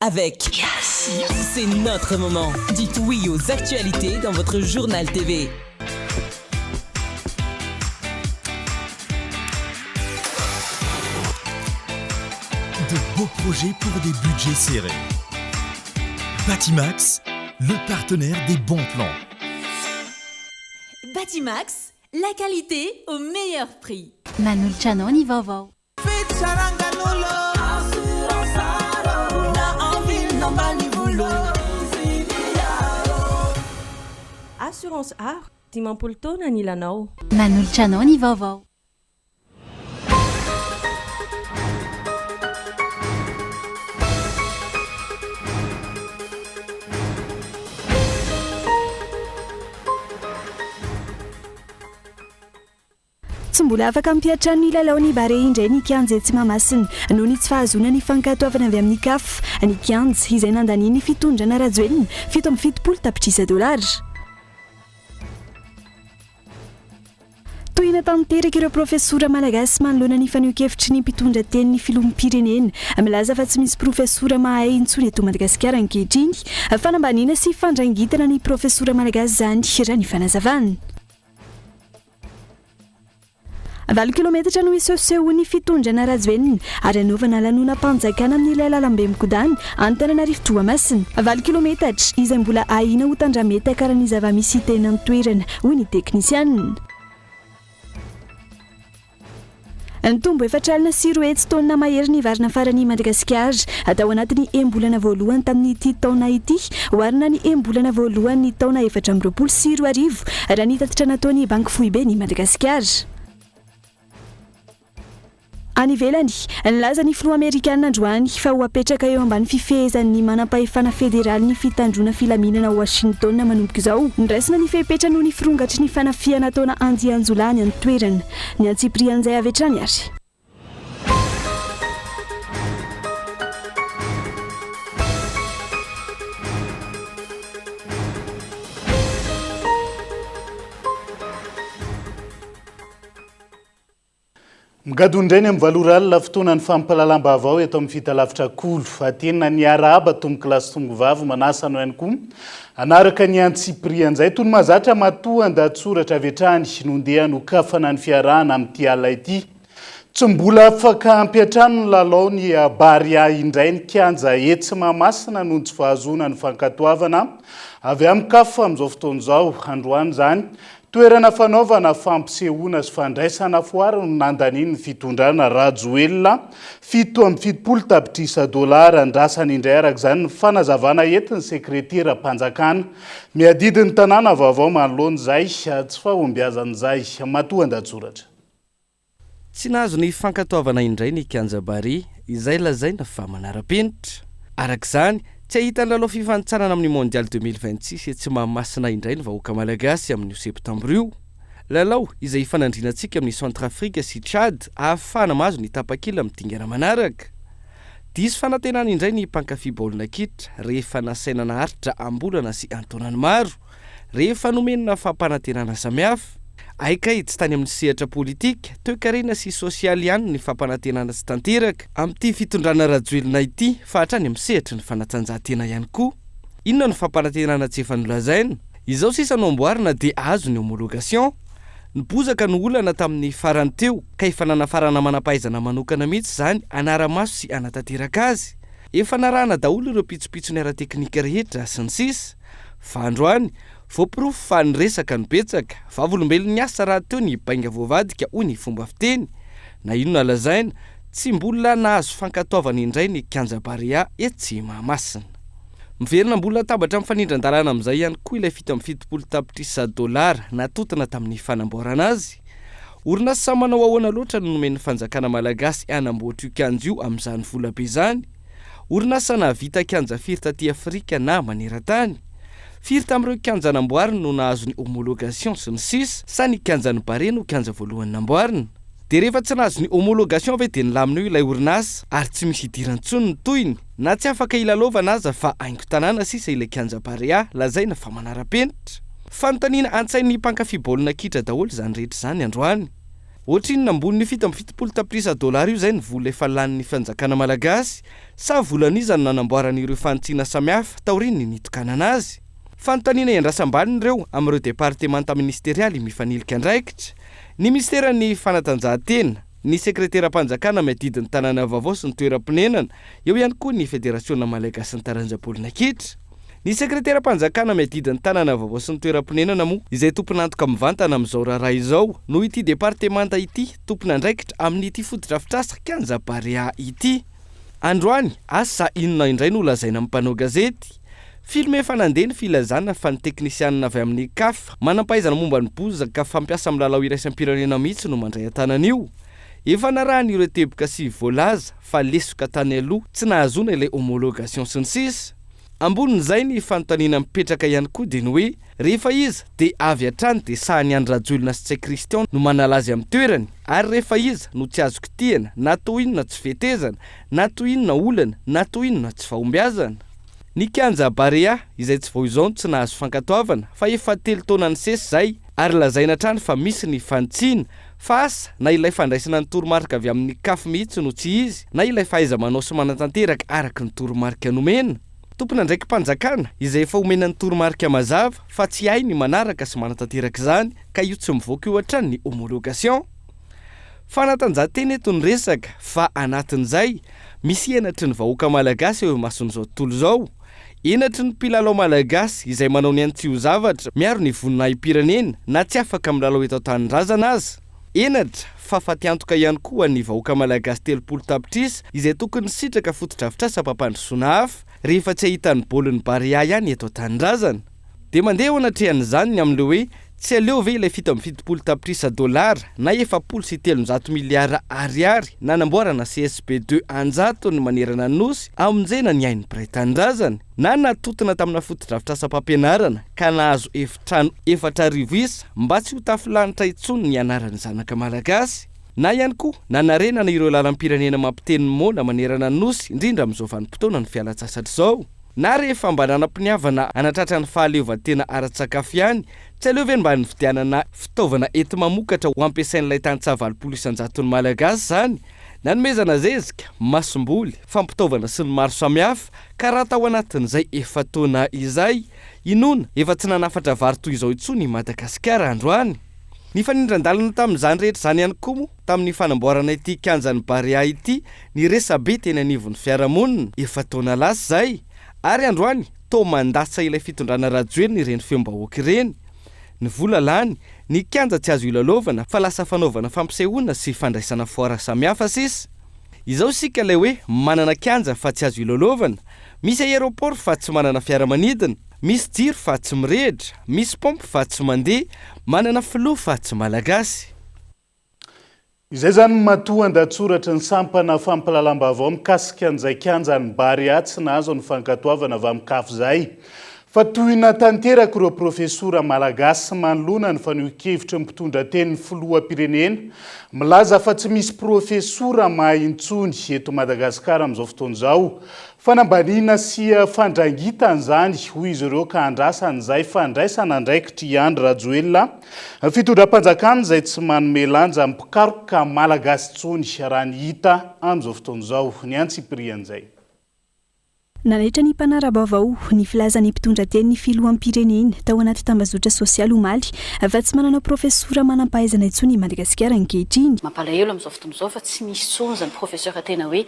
Avec Yes C'est notre moment. Dites oui aux actualités dans votre journal TV. De beaux projets pour des budgets serrés. Batimax, le partenaire des bons plans. Batimax, la qualité au meilleur prix. Manolotra anao ny vaovao. Assurance Aro, 50 taona anilanao. Manolotra anao ny vaovao. Tsy mbola afaka mampiantrano ny lalaon'ny Barea indray ny kianja etsy Mahamasina noho ny tsy fahazoana ny fankatoavana avy amin'ny Caf. Ny kianja, izay nandanian'ny fitondrana Rajoelina 77 tapitrisa dolara. Tohina tanteraka ireo profesora malagasy manoloana ny fanehoan-kevitry ny mpitondra tenin'ny filoham-pirenena milaza fa tsy misy profesora mahay intsony eto Madagasikara ankehitriny. Fanambaniana sy fandrangitana ny profesora malagasy izany raha ny fanazavana. Valo kilometatra no isehosehoan'ny fitondrana Rajoelina ary hanaovana lanonam-panjakana amin'ilay lalambe mikodana Antananarivo Toamasina. Valo kilometatra izay mbola ahiana ho tandrametaka raha ny zava-misy hita eny an-toerana, hoy ny teknisianina. Nitombo 240 taonina mahery ny vary nafaran'i Madagasikara tao anatin'ny enim-bolana voalohany tamin'ity taona ity, oharina ny enim-bolana voalohan'ny taona 2024, raha ny tatitra nataon'ny Banky Foiben'i Madagasikara. Any ivelany, nilaza ny filoha amerikana androany fa ho apetraka eo ambany fifehezan'ny manampahefana federaly ny fitandroana filaminana ao Washington manomboka izao. Noraisina ny fepetra noho ny firongatry ny fanafihana ataona andian-jiolahy any an-toerana. Ny antsipirian'izay avy hatrany ary. Migadona indray ny amin'ny valo ora alina, fotoanan'ny fampahalalam-baovao eto amin'ny fitalavitra Kolo. Tena niarahaba tompokolahy sy tompokovavy, manasa anao ihany koa hanaraka ny antsipirian'izay. Toy ny mahazatra, matoa an-dahatsoratra avy hatrany no ndeha hanokafana ny fiarahana amin'ity alina ity. Tsy mbola afaka hampiantrano ny lalao ny Barea indray ny kianja etsy Mahamasina noho ny tsy fahazoana ny fankatoavana avy amin'ny Caf amin'izao fotoana izao. Androany izany, Toerana fanaovana fampisehoana sy fandraisana foara no nandanian'ny fitondrana Rajoelina 77 tapitrisa dolara. Andrasana indray araka izany ny fanazavana entin'ny sekreteram-panjakana miadidy ny tanàna vaovao manoloana izay tsy fahombiazana izay. Matoan-dahatsoratra. Tsy nahazo ny fankatoavana indray ny kianja Barea, izay lazaina fa manara-penitra. Araka izany, tsy hahita ny lalao fifanintsanana amin'ny Mondial 2026 etsy Mahamasina indray ny vahoaka malagasy amin'io septambra io. Lalao izay hifanandrinantsika amin'i Centrafrique sy Tchad ahafahana mahazo ny tapakila amin'ny dingana manaraka. Diso fanantenana indray ny mpankafy baolina kitra rehefa nasaina naharitra am-bolana sy an-taonany maro. rehefa nomena fampanantenana samihafa. Hay kay tsy tany amin'ny sehatra politika, toekarena sy sosialy ihany ny fampanantenana tsy tanteraka amin'ity fitondrana Rajoelina ity fa hatrany amin'ny sehatry ny fanatanjahantena ihany koa. Inona no fampanantenana tsy efa nolazaina? Izao sisa no amboarina dia azo ny homologation. Ny bozaka no olana tamin'ny farany teo ka efa nanafarana manam-pahaizana manokana mihitsy izany hanara-maso sy hanatanteraka azy. Efa narahana daholo ireo pitsopitsony ara-teknika rehetra sy ny sisa. Fa androany, voaporofo fa ny resaka no betsaka, vavolombelon'ny asa rahateo ny bainga voavadika hoy ny fomba fiteny. Na inona lazaina, tsy mbola nahazo fankatoavana indray ny kianja Barea etsy Mahamasina. Miverina mbola atambatra mifanindran-dalàna amin'izay ihany koa ilay 77 tapitrisa dolara natontona tamin'ny fanamboarana azy. Orinasa manao ahoana loatra no nomen'ny fanjakana malagasy hanamboatra io kianja io amin'izany vola be izany? Orinasa nahavita kianja firy taty Afrika na maneran-tany? Firy tamin'ireo kianja namboariny no nahazo ny homologation sy ny sisa Sa ny kianjan'i Barea no kianja voalohany namboarina? Dia rehefa tsy nahazo ny homologation ve dia nilamina eo ilay orinasa ary tsy misy idirany intsony ny tohiny? Na tsy afaka hilalaovana aza fa haingon-tanàna sisa ilay kianja Barea lazaina fa manara-penitra? Fanontaniana antsain'ny mpankafy baolina kitra daholo izany rehetra izany androany. Ohatrinona ambonin'io 77 tapitrisa dolara io izay ny vola efa lanin'ny fanjakana malagasy sa volan'iza no nanamboarana ireo fanitsiana samihafa taorian'ny nitokanana azy? Fanontaniana iandrasam-baliny ireo amin'ireo departemanta ministerialy mifanilika andraikitra, ny minisiteran'ny fanatanjahantena, ny sekreteram-panjakana miadidy ny tanàna vaovao sy ny toeram-ponenana, eo ihany koa ny federasiona malagasin'ny taranja baolina kitra. Ny sekreteram-panjakana miadidy ny tanàna vaovao sy ny toeram-ponenana moa, izay tompon'antoka mivantana amin'izao raharaha izao, noho ity departemanta ity tompon'andraikitra amin'ity fotodrafitrasa Kianja Barea ity. Androany, asa inona indray no lazaina amin'ny mpanao gazety? Film efa nandeha ny filazana fa ny teknisianina avy amin'ny Caf, manam-pahaizana momba ny bozaka fampiasa amin'ny lalao iraisam-pirenena mihitsy no mandray an-tanana io. Efa narahana ireo teboka sy voalaza fa lesoka tany aloha tsy nahazoana ilay homologation sy ny sisa. Ambonin'izay ny fanontaniana mipetraka ihany koa dia ny hoe rehefa iza dia avy hatrany dia sahin'i Andry Rajoelina sy Ntsay Christian no manala azy amin'ny toerany ary rehefa iza no tsy azo kitihana na toa inona tsy fetezana na toa inona olana na toa inona tsy fahombiazana. Ny kianja Barea, izay tsy vao izao no tsy nahazo fankatoavana, fa efa telo taona nisesy izay, ary lazaina hatrany fa misy ny fanitsiana, fa asa na ilay fandraisana ny toromarika avy amin'ny Caf mihitsy no tsy izy, na ilay fahaiza-manao sy manatanteraka araka ny toromarika nomena. Tompon'andraiki-panjakana, izay efa omena ny toromarika mazava, fa tsy hay ny manaraka sy manatanteraka izany, ka io tsy mivoaka io hatrany ny homologation. Fanatanjahantena eto ny resaka fa anatin'izay, misy henatry ny vahoaka malagasy eo imason'izao tontolo izao. Henatry ny mpilalao malagasy izay manao ny ainy tsy ho zavatra, miaro ny voninahi-pirenena na tsy afaka milalao eto an-tanindrazana aza. Henatra fa fatiantoka ihany koa ho an'ny vahoaka malagasy 30 tapitrisa izay tokony nisitraka fotodrafitrasam-pampandrosoana hafa rehefa tsy ahita ny baolin'ny Barea ihany eto an-tanindrazana. Dia mandeha eo anatrehan'izany ny amin'ilay hoe tsy aleo ve ilay 77 tapitrisa dolara na 340 miliara ariary nanamboarana CSB deux an-jatony manerana ny Nosy hamonjena ny ain'ny mpiray tanindrazana? Na natotona tamina fotodrafitrasam-pampianarana ka nahazo efitrano 4000 isa mba tsy ho tafilanitra intsony ny anaran'ny zanaka malagasy? Na ihany koa nanarenana ireo lalam-pirenena mampiteny ny moana manerana ny Nosy indrindra amin'izao vanim-potoanan'ny fialan-tsasatra izao? Na rehefa mba nanam-piniavana hanatratra ny fahaleovantena ara-tsakafo ihany, tsy aleo ve mba nividianana fitaovana enti-mamokatra ho ampiasain'ilay tantsaha 80 isan-jaton'ny Malagasy izany? Nanomezana zezika, masomboly, fampitaovana sy ny maro samihafa, ka raha tao anatin'izay efa-taona izay, inoana efa tsy nanafatra vary toy izao intsony i Madagasikara androany. Nifanindran-dalana tamin'izany rehetra izany ihany koa moa, tamin'ny fanamboarana ity kianjan'ny Barea ity, ny resabe teny anivon'ny fiarahamonina, efa-taona lasa izay, ary androany toa mandatsa ilay fitondrana Rajoelina ireny feom-bahoaka ireny. Ny vola lany, ny kianja tsy azo ilalaovana fa lasa fanaovana fampisehoana sy fandraisana foire samihafa sisa. Izao isika ilay hoe manana kianja fa tsy azo ilalaovana, misy aéroport fa tsy manana fiaramanidina, Misy jiro fa tsy mirehitra, misy paompy fa tsy mandeha, manana filoha fa tsy malagasy. Izay izany ny matoandatsoratry ny sampana fampahalalam-baovao mikasika an'izay kianjan'ny Barea tsy nahazo ny fankatoavana avy amin'ny Caf izay. Fa tohina tanteraka ireo profesora malagasy manoloana ny fanehoan-kevitry ny mpitondra tenin'ny filoham-pirenena milaza fa tsy misy profesora mahay intsony eto Madagasikara amin'izao fotoana izao. Fanambaniana sy fandrangitana izany, hoy izy ireo, ka andrasana izay fandraisana andraikitr'i Andry Rajoelina, fitondram-panjakana izay tsy manome lanja ny mpikaroka malagasy intsony, raha ny hita amin'izao fotoana izao. Ny antsipirian'izay. Nanaitra ny mpanara-baovao ny filazan'ny mpitondra tenin'ny filoham-pirenena tao anaty tambazotra sosialy omaly fa tsy manana profesora manam-pahaizana intsony i Madagasikara ankehitriny. Mampalahelo amin'izao fotoana izao fa tsy misy intsony izany professeur tena hoe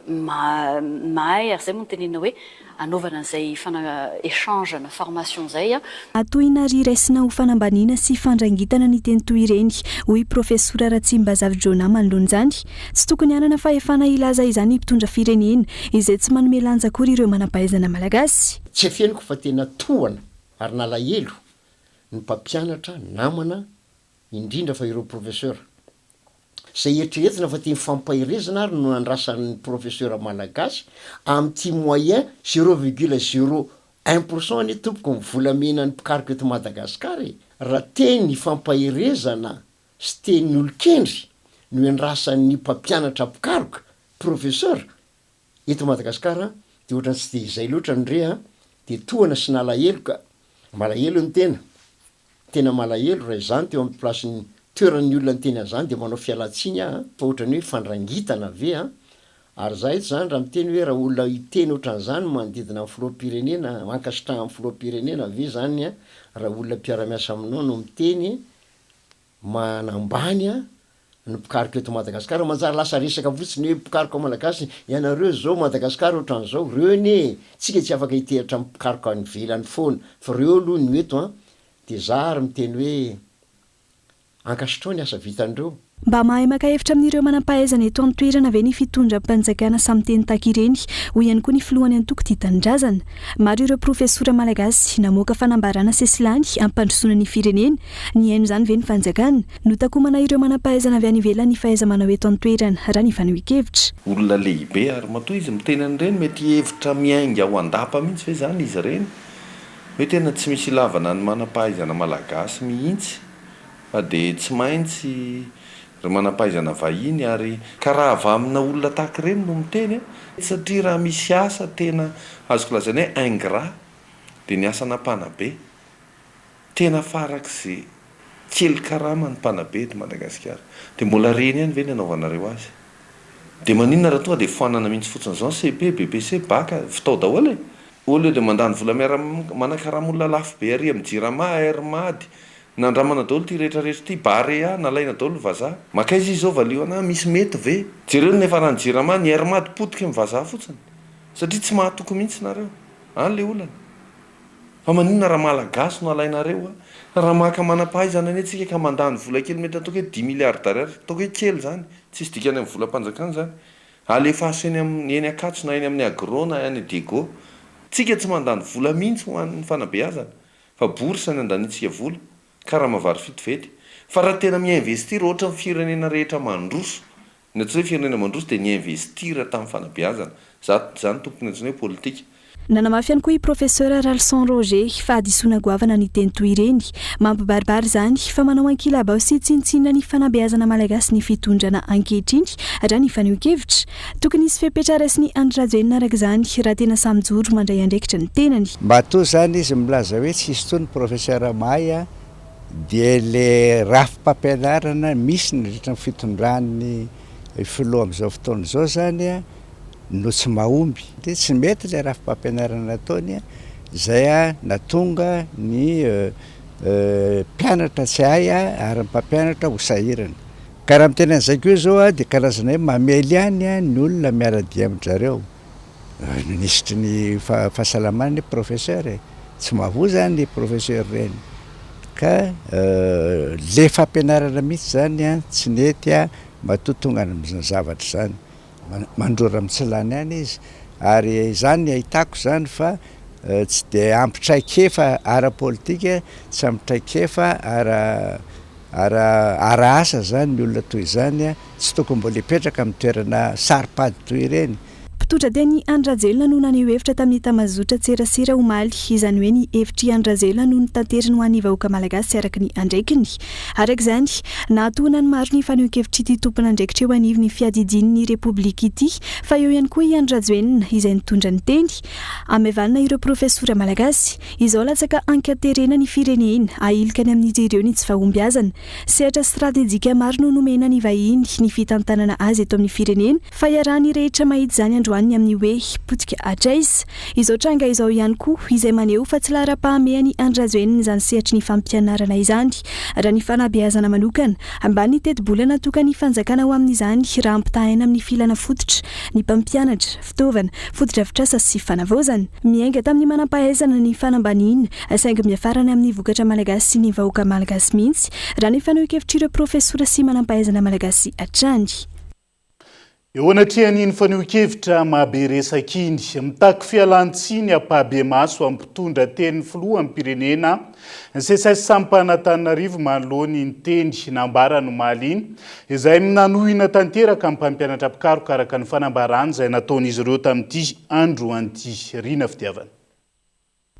mahay ary izay moa no tenenina hoe anaovana an'izay fana échange na formation izay a. Atohina ary raisina ho fanambaniana sy fandrangitana ny teny toy ireny, hoy Profesora Ratsimbazafy Jonah manoloana izany. Tsy tokony hanana fahefana hilaza izany ny mpitondra firenena, izay tsy manome lanja akory ireo manam-pahaizana malagasy. Tsy afeniko fa tena tohana ary nalahelo ny mpampianatra namana indrindra fa ireo professeur. Izay eritreretina fa teny fampaherezana ary no nandrasan'ny professeur malagasy amin'ity moyen zero virgule zero un pour cent anie tompoko ny volamenan'ny mpikaroka eto Madagascar e! Raha teny fampaherezana sy teny olon-kendry no iandrasan'ny mpampianatra mpikaroka, professeur, eto Madagascar dia ohatran'ny tsy dia izay loatra no re an, dia tohana sy nalahelo ka, malahelo ny tena, tena malahelo raha izany teo amin'ny place-n'ny. toeran'ny olona niteny an'izany dia manao fialan-tsiny aho an, fa ohatran'ny hoe fandrangitana ve an? Ary za eto zany raha miteny hoe raha olona hiteny ohatran'izany manodidina ny filoham-pirenena, ankasitrahan'ny filoham-pirenena ve zany an, raha olona mpiara-miasa aminao no miteny manambany an ny mpikaroka eto Madagasikara, manjary lasa resaka fotsiny hoe mpikaroka malagasy, ianareo zao Madagasikara ohatran'izao, reo anie tsika tsy afaka hitehatra amin'ny mpikaroka any ivelany foana fa reo aloha no eto an, de za ary miteny hoe Ankasitrao ny asa vitan'ireo. Mba mahay maka hevitra amin'ireo manam-pahaizana eto an-toerana ve ny fitondram-panjakana samy teny tahaka ireny, hoy ihany koa ny filohan'ny antoko Tia Tanindrazana. Maro ireo profesora malagasy namoaka fanambarana sesilany hampandrosoana ny firenena. Nihaino izany ve ny fanjakana? Notakomana ireo manam-pahaizana avy any ivelany ny fahaiza-manao eto an-toerana, raha ny fanehoan-kevitra. Olona lehibe ary matoa izy miteny an'ireny mety hevitra miainga ao an-dapa mihitsy ve izany izy ireny? Hoe tena tsy misy ilavana ny manam-pahaizana malagasy mihitsy fa dia tsy maintsy ry manam-pahaizana vahiny ary ka raha avy amina olona tahaka ireny no miteny a! Satria raha misy asa tena azoko lazaina hoe ingrat dia ny asana mpanabe. Tena farak'izay kely karama ny mpanabe eto Madagasikara. Dia mbola reny ihany ve ny anaovanareo azy? Dia maninona raha tonga dia foanana mihitsy fotsiny izao ny cepe, BEPC, bac, vitao daholo e! Au lieu de mandany vola miara manakarama olona lafo be ary amin'ny jirama, air mad, nandramana daholo ity rehetra rehetra ity, barea, nalaina daholo ny vazaha. Makaiza izy izao valio anah, misy mety ve? Jereo ny niafaran'ny jirama, ny air mad potiky ny vazaha fotsiny. Satria tsy mahatoky mihitsy nareo. Any le olana. Fa maninona raha malagasy no alainareo a? Raha maka manam-pahaizana anie tsika ka mandany vola kely mety ataoko hoe dix milliards d'ariary, ataoko hoe kely izany, tsisy dikany amin'ny volam-panjakana izany. Alefaso eny amin'ny eny Ankatso na eny amin'ny Agro na any Diego. Tsika tsy mandany vola mihitsy ho an'ny fanabeazana fa bourse ny andaniantsika vola, karama vary fitovety. Fa raha tena mi-investir ohatran'ny firenena rehetra mandroso, Ny antsoina hoe firenena mandroso dia ni-investir tamin'ny fanabeazana. Za, izany tompoko ny antsoina hoe politika. Nanamafy ihany koa i Professeur Ralison Roger fa hadisoana goavana ny teny toy ireny. Mampibaribary izany fa manao ankilabao sy tsinontsinona ny fanabeazana malagasy ny fitondrana ankehitriny, raha ny fanehoan-kevitra. Tokony hisy fepetra raisin'i Andry Rajoelina araka izany raha tena sahy mijoro mandray andraikitra ny tenany. Matoa izany izy milaza hoe tsisy intsony professeur mahay a, dia le rafi-pampianarana misy nandritra ny fitondran'ny filoha amin'izao fotoana izao izany no tsy mahomby. Dia tsy mety ilay rafi-pampianarana nataony izay nahatonga ny mpianatra tsy hahay ary ny mpampianatra ho sahirana. Ka raha miteny an'izay koa izao dia karazana hoe mamely ihany ny olona miara-dia amin-dry zareo. Minisitry ny fahasalamana anie professeur e! Tsy mahavoa zany professeur ireny ka le fampianarana mihitsy zany an tsy nety an matoa tonga any amin'izany zavatra izany. Mandrora mitsilany any izy ary izany ny ahitako izany fa tsy dia ampy traikefa ara-politika, tsy ampy traikefa ara ara ara-asa zany ny olona toy izany an, tsy tokony mbola hipetraka amin'ny toerana saro-pady toy ireny. Mpitondra teny Andry Rajoelina no naneho hevitra tamin'ny tambazotran-tserasera omaly. Izany hoe ny hevitr'i Andry Rajoelina no notanteriny ho an'ny vahoaka malagasy araka ny andraikiny. Araka izany, nahatohina ny maro ny fanehoan-kevitr'ity tompon'andraikitra eo anivon'ny fiadidian'ny Repoblika ity fa eo ihany koa i Andry Rajoelina izay nitondra ny teny. Hamaivanina ireo profesora malagasy. Izao latsaka ankaterena ny firenena, ahilika any amin'izy ireo ny tsy fahombiazana. Sehatra stratejika maro no nomena ny vahiny ny fitantanana azy eto amin'ny firenena, fa iarahan'ny rehetra mahita izany androany ny amin'ny hoe potika hatraiza. Izao tranga izao ihany koa izay maneho fa tsy laharam-pahamehan'i Andry Rajoelina izany sehatry ny fampianarana izany. Raha ny fanabeazana manokana, ambany ny tetibola natokan'ny fanjakana ho amin'izany raha ampitahaina amin'ny filana fototra, ny mpampianatra, fitaovana, fotodrafitrasa sy fanavaozana. Miainga tamin'ny manampahaizana ny fanambaniana, saingy miafara any amin'ny vokatra malagasy sy ny vahoaka malagasy mihitsy, raha ny fanehoan-kevitr'ireo profesora sy manampahaizana malagasy hatrany. Eo anatrehan'iny fanehoan-kevitra mahabe resaka iny, mitaky fialan-tsiny ampahibemaso amin'ny mpitondra tenin'ny filoham-pirenena ny Seces Sampan'Antananarivo manoloana iny teny nambarany omaly iny, izay nanohina tanteraka ny mpampianatra mpikaroka araka ny fanambarana izay nataon'izy ireo tamin'ity androany ity. Rina Fitiavana.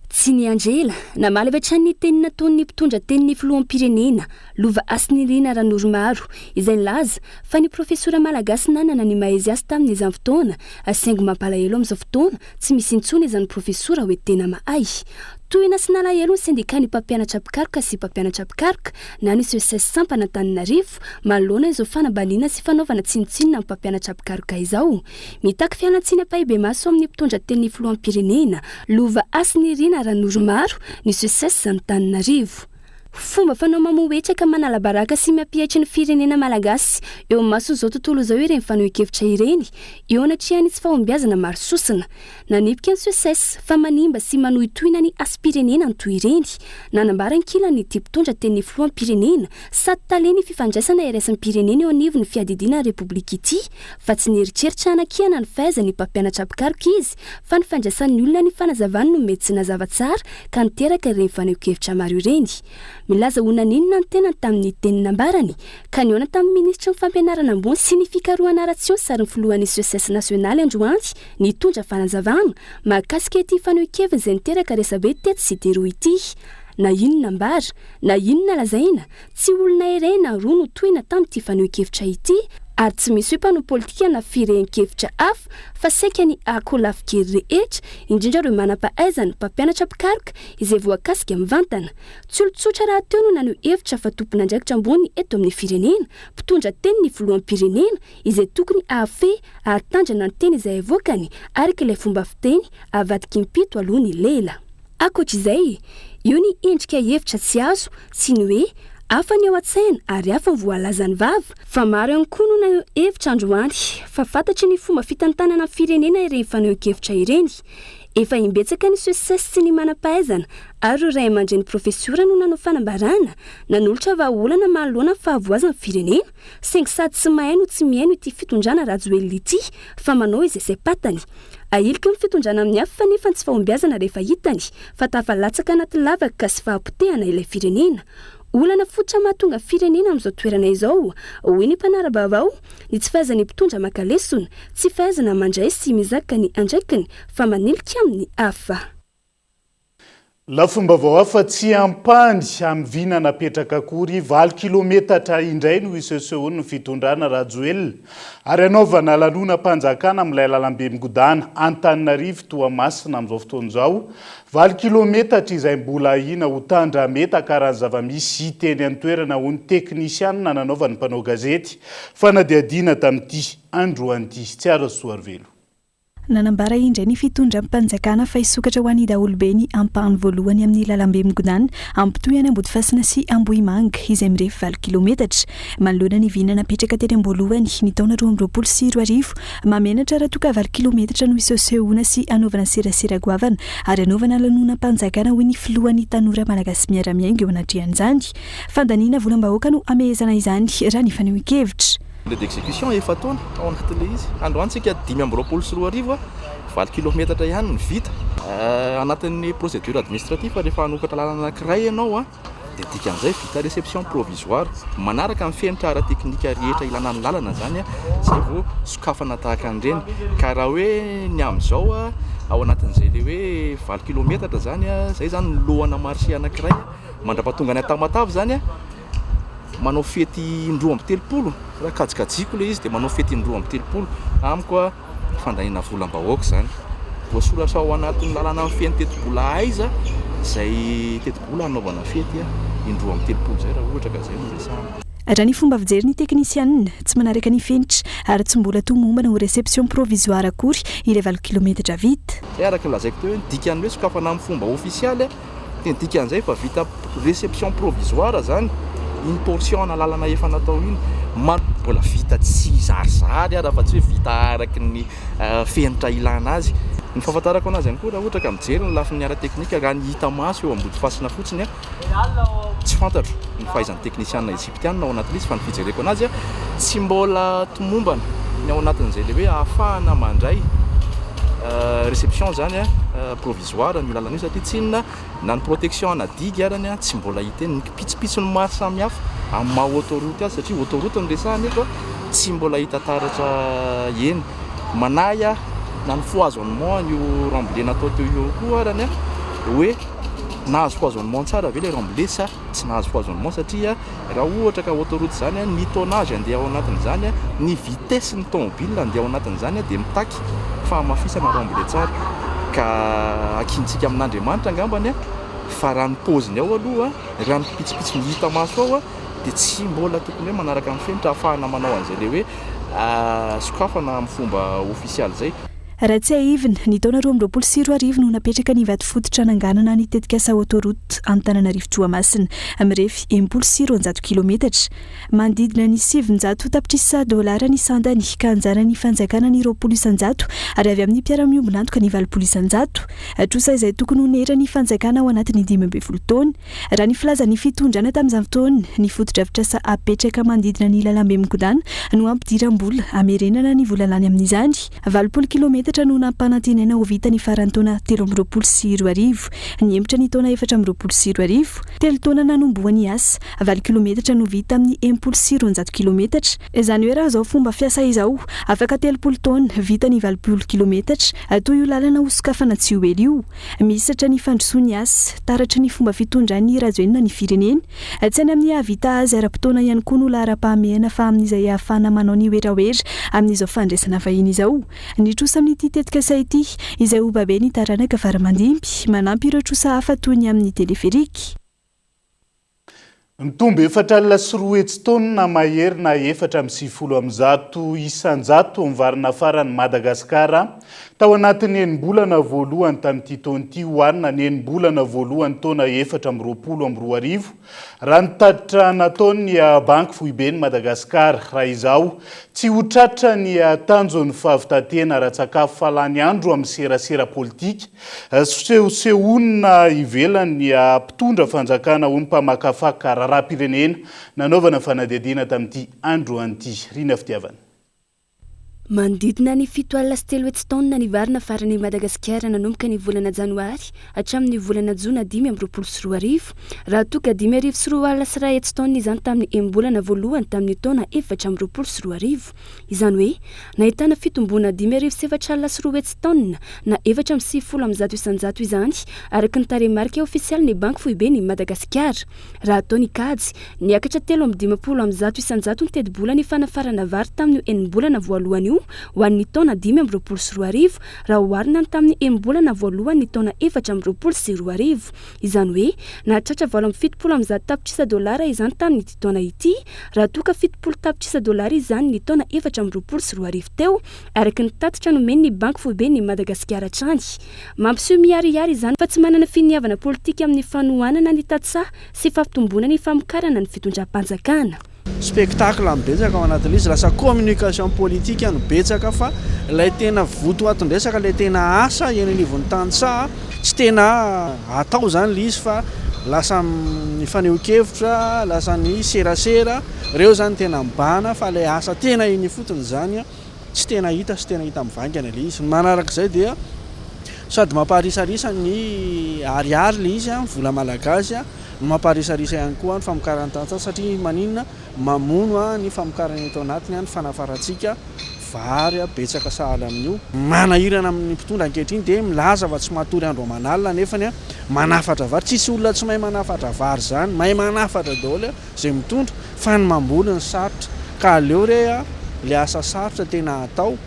Tsy niandry ela, namaly avy hatrany ny teny nataon'ny mpitondra tenin'ny filoham-pirenena, Lova Hasinirina Ranoromaro, izay nilaza fa ny profesora malagasy nanana ny maha-izy azy tamin'izany fotoana, saingy mampalahelo amin'izao fotoana tsy misy intsony izany profesora hoe tena mahay. Tohina sy nalahelo ny sendikan'ny mpampianatra mpikaroka sy mpampianatra mpikaroka na ny Seces sampana Antananarivo manoloana izao fanambaniana sy fanaovana tsinontsinona ny mpampianatra mpikaroka izao. Mitaky fialantsiny ampahibemaso amin'ny mpitondra tenin'ny filoham-pirenena, Lova Hasinirina Ranoromaro, ny Seces Antananarivo. Fomba fanao mamohetraka manala-baraka sy mampietry ny firenena malagasy eo imason'izao tontolo izao ireny fanehoan-kevitra ireny eo anatrehan'ny tsy fahombiazana maro sosona. Nanipika ny Seces fa manimba sy manohitohina ny hasim-pirenena ny toy ireny. Nanambara ankilany ity mpitondra tenin'ny filoham-pirenena sady tale ny fifandraisana iraisam-pirenena eo anivon'ny fiadidiana ny Repoblika ity fa tsy nieritreritra hanakiana ny fahaizan'ny mpampianatra mpikaroka izy fa ny fandraisan'ny olona ny fanazavany no mety tsy nazava tsara ka niteraka ireny fanehoan-kevitra maro ireny. Milaza ho naninona ny tenany tamin'ny teny nambarany ka nihaona tamin'ny minisitry ny fampianarana ambony sy ny fikarohana ara-tsiansa ary ny filohan'ny Seces nasionaly androany nitondra fanazavana mahakasika ity fanehoan-keviny izay niteraka resabe tetsy sy teroa ity. Na inona ambara, na inona lazaina, tsy olona iray na roa no tohina tamin'ity fanehoan-kevitra ity, ary tsy misy hoe mpanao politika na firehan-kevitra hafa fa saika ny akolafin-kery rehetra, indrindra ireo manam-pahaizana, mpampianatra mpikaroka, izay voakasika mivantana. Tsy olon-tsotra rahateo no naneho hevitra fa tompon'andraikitra ambony eto amin'ny firenena, mpitondra teny ny filoham-pirenena, izay tokony hahafehy, hahatandrana ny teny izay avoakany, araka ilay fomba fiteny, avadika impito aloha ny lela. Ankoatra izay, eo ny endrika hevitra tsy azo sy ny hoe hafa ny ao an-tsaina ary hafa ny voalazan'ny vava, fa maro ihany koa no naneho hevitra androany fa fantatry ny fomba fitantanana ny firenena ireny fanehoan-kevitra ireny. Efa imbetsaka ny Seces sy ny manam-pahaizana ary ireo ray aman-dreny profesiora no nanao fanambarana nanolotra vahaolana manoloana ny fahavoazan'ny firenena, saingy sady tsy mahay no tsy mihaino ity fitondrana Rajoelina ity fa manao izay saim-patany. Ahiliky ny fitondrana amin'ny hafa nefa ny tsy fahombiazana rehefa hitany fa tafalatsaka anaty lavaka sy fahapotehana ilay firenena. Olana fototra mahatonga firenena amin'izao toerana izao, hoy ny mpanara-baovao, ny tsy fahaizan'ny mpitondra maka lesona, tsy fahaizana mandray sy mizaka ny andraikiny fa manilika amin'ny hafa. Lafim-baovao hafa tsy ampahany amin'ny vina napetraka akory, valo kilometatra indray no isehosehoan'ny fitondrana Rajoelina ary hanaovana lanonam-panjakana amin'ilay lalambe migodàna Antananarivo Toamasina amin'izao fotoana izao. Valo kilometatra izay mbola ahiana ho tandrametaka raha ny zava-misy hita eny an-toerana hoy ny teknisianina nanaovan'ny mpanao gazety fanadihadiana tamin'ity androany ity. Tsiaro Soarivelo. Nanambara indray ny fitondram-panjakana fa hisokatra ho an'ny daholobe ny ampahany voalohany amin'ny lalambe migodàna hampitohy an'i Ambodifasina sy Ambohimanga izay mirefy valo kilometatra. Manoloana ny vina napetraka teny am-boalohany ny taona 2022, mahamenatra raha toa ka valo kilometatra no hisehosehoana sy hanaovana serasera goavana ary hanaovana lanonam-panjakana hoy ny filohan'ny Tanora Malagasy Miara-Miainga eo anatrehan'izany. Fandaniana volam-bahoaka no hamehezana izany raha ny fanehoan-kevitra. Délai d'exécution efa-taona ao anatin'ilay izy. Androany tsika 2025, valo kilometatra ihany no vita. Anatin'ny procédure administrative rehefa hanokatra lalana anankiray ianao dia dikan'izay vita réception provisoire. Manaraka ny fenitra ara-teknika rehetra ilana ny lalana izany izay vao sokafana tahaka an'ireny. Ka raha hoe ny amin'izao ao anatin'izay ilay hoe valo kilometatra izany, izay izany ny lohana marché anankiray mandra-pahatonga any Tamatave izany. manao fety in-droa amby 30, raha kajikajiko ilay izy dia manao fety in-droa amby 30, amiko a fandaniana volam-bahoaka izany. Voasoratra ao anatin'ny lalàna mifehy ny tetibola aiza izay tetibola hanaovana fety in-droa amby 30 izay raha ohatra ka izay no resahana. Raha ny fomba fijery ny teknisianina, tsy manaraka ny fenitra ary tsy mbola tomombana ho réception provisoire akory ilay valo kilometatra vita. Izay araka ny lazaiko teo hoe ny dikan'ny hoe sokafana amin'ny fomba ofisialy Dia ny dikan'izay efa vita réception provisoire zany iny portion ana lalana efa natao iny. Mbola vita tsy zarizary ara fa tsy hoe vita araky ny fenitra ilana azy. Ny fahafantarako anazy ihany koa raha ohatra ka mijery ny lafiny ara-teknika raha ny hita maso eo Ambodifasina fotsiny tsy fantatro ny fahaizan'ny teknisiana egyptiana ao anatin'izy fa ny fijereko anazy tsy mbola tomombana ny ao anatin'izay le hoe ahafahana mandray réception zany provisoire an'io lalana io satria tsy inona na ny protection ana digue arany tsy mbola hita eny, ny kipitsopitsony maro samihafa amin'ny maha autoroute azy satria autoroute no resahana eto tsy mbola hita taratra eny. Manahy aho na ny foisonnement an'io remblai natao teo io koa arany hoe nahazo foisonnement tsara ve ilay remblai sa tsy nahazo foisonnement satria Raha ohatra ka autoroute izany, ny tonnage andeha ao anatin'izany, ny vitesse ny tomobile andeha ao anatin'izany dia mitaky fahamafisana remblai tsara. Ka ankinintsika amin'Andriamanitra angambany. Fa raha ny paoziny ao aloha, raha ny pitsopitsony hita maso ao dia tsy mbola tokony hoe manaraka ny fenitra ahafahana manao an'izay ilay hoe sokafana amin'ny fomba ofisialy izay. Raha tsiahivina, ny taona 2022 no napetraka ny vatofototra hananganana ny tetikasa Autoroute Antananarivo Toamasina, mirefy 260 kilometatra. Manodidina ny 900 tapitrisa dolara ny sandany ka anjaran'ny fanjakana ny 20% ary avy amin'ny mpiara-miombon'antoka ny 80%. Trosa izay tokony honeran'ny fanjakana ao anatin'ny 15 taona. Raha ny filazan'ny fitondrana tamin'izany fotoana, ny fotodrafitrasa apetraka manodidina ny lalambe migodàna no hampidiram-bola hamerenana ny vola lany amin'izany. 80 kilometatra no nampanantenaina ho vita ny faran'ny taona 2023. Nihemotra ny taona 2024. Telo taona nanombohan'ny asa, valo kilometatra no vita amin'ny 260 kilometatra. Izany hoe raha izao fomba fiasa izao, afaka 30 taona, vita ny 80 kilometatra, toy io lalana hosokafana tsy ho ela io. Mihisatra ny fandrosoan'ny asa, taratry ny fomba fitondran'i Rajoelina ny firenena. Tsy any amin'ny hahavita azy ara-potoana ihany koa no laharam-pahamehana fa amin'izay ahafahana manao ny werawera amin'izao fandraisana vahiny izao. Ny trosa amin'ity tetikasa ity, izay ho baben'ny taranaka faramandimby, manampy ireo trosa hafa toy ny amin'ny teleferika. Nitombo 204 taonina mahery na 194% ny vary nafaran'i Madagasikara tao anatin'ny enim-bolana voalohany tamin'ity taona ity oharina ny enim-bolana voalohany taona 2024, raha ny tatitra nataon'ny Banky Foiben'i Madagasikara. Raha izao, tsy ho tratra ny tanjon'ny fahavitan-tena ara-tsakafo fa lany andro amin'ny serasera politika Sehosehoana ivelan'ny mpitondra fanjakana ho mpamakafaka raharaham-pirenena nanaovana fanadihadiana tamin'ity androany ity. Rina Fitiavana. Manodidina ny 307 taonina ny vary nafaran'i Madagasikara nanomboka ny volana janoary hatramin'ny volana jona 2025, raha toa ka 2105 taonina izany tamin'ny enim-bolana voalohany tamin'ny taona 2024. Izany hoe, nahitana fitomboana 204.000 taonina na 194 isan-jato izany, araka ny tarehimarika ofisialin'ny Banky Foiben'i Madagasikara. Raha atao ny kajy, niakatra 153 isan-jato ny tetibolan'ny fanafarana vary tamin'io enim-bolana voalohany io ho an'ny taona 2025 raha oharina ny tamin'ny enim-bolana voalohan'ny taona 2024. Izany hoe, nahatratra 178 tapitrisa dolara izany tamin'ity taona ity, raha toa ka 70 tapitrisa dolara izany ny taona 2024 teo, araka ny tatitra nomen'ny Banky Foiben'i Madagasikara hatrany. Mampiseho miharihary izany fa tsy manana finiavana politika amin'ny fanohanana ny tantsaha sy fampitomboana ny famokarana ny fitondram-panjakana. Spectacle no betsaka ao anatin'ilay izy, lasa communication politique no betsaka fa ilay tena votoatin-dresaka, ilay tena asa eny anivon'ny tantsaha tsy tena atao izany ilay izy fa lasa ny fanehoan-kevitra, lasa ny serasera, ireo izany tena mibahana fa ilay asa tena eny ifotony izany tsy tena hita sy tena hita mivaingana ilay izy. Ny manarak'izay dia sady mamparisarisa ny ariary ilay izy, ny vola malagasy, no mamparisarisa ihany koa ny famokaran'ny tantsaha satria maninona? Mamono ny famokarana eto anatiny ny fanafarantsika vary betsaka sahala amin'io. Manahirana amin'ny mpitondra ankehitriny dia milaza fa tsy matory andro aman'alina nefany manafatra vary. Tsisy olona tsy mahay manafatra vary izany, mahay manafatra daholo izay mitondra fa ny mamboly no sarotra ka aleo re le asa sarotra tena atao.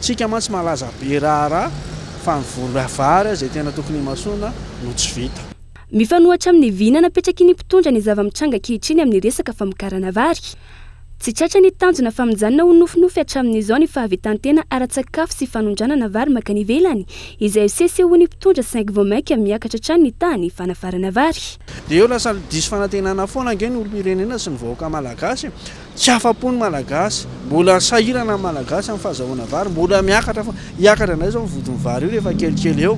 Tsika mantsy malaza be raharaha fa ny voly vary izay tena tokony himasoana no tsy vita. Mifanohitra amin'ny vina napetraky ny mpitondra ny zava-mitranga ankehitriny amin'ny resaka famokarana vary. Tsy tratra ny tanjona fa mijanona ho nofinofy hatramin'izao ny fahavitan-tena ara-tsakafo sy fanondranana vary mankany ivelany, izay sesehoan'ny mpitondra saingy vao mainka miakatra hatrany ny tahan'ny fanafarana vary. Dia eo lasa diso fanantenana foana ange ny olom-pirenena sy ny vahoaka malagasy e! Tsy afa-po ny Malagasy, mbola sahirana ny Malagasy amin'ny fahazahoana vary, mbola miakatra foana, hiakatra indray izao ny vidin'ny vary io rehefa kelikely eo.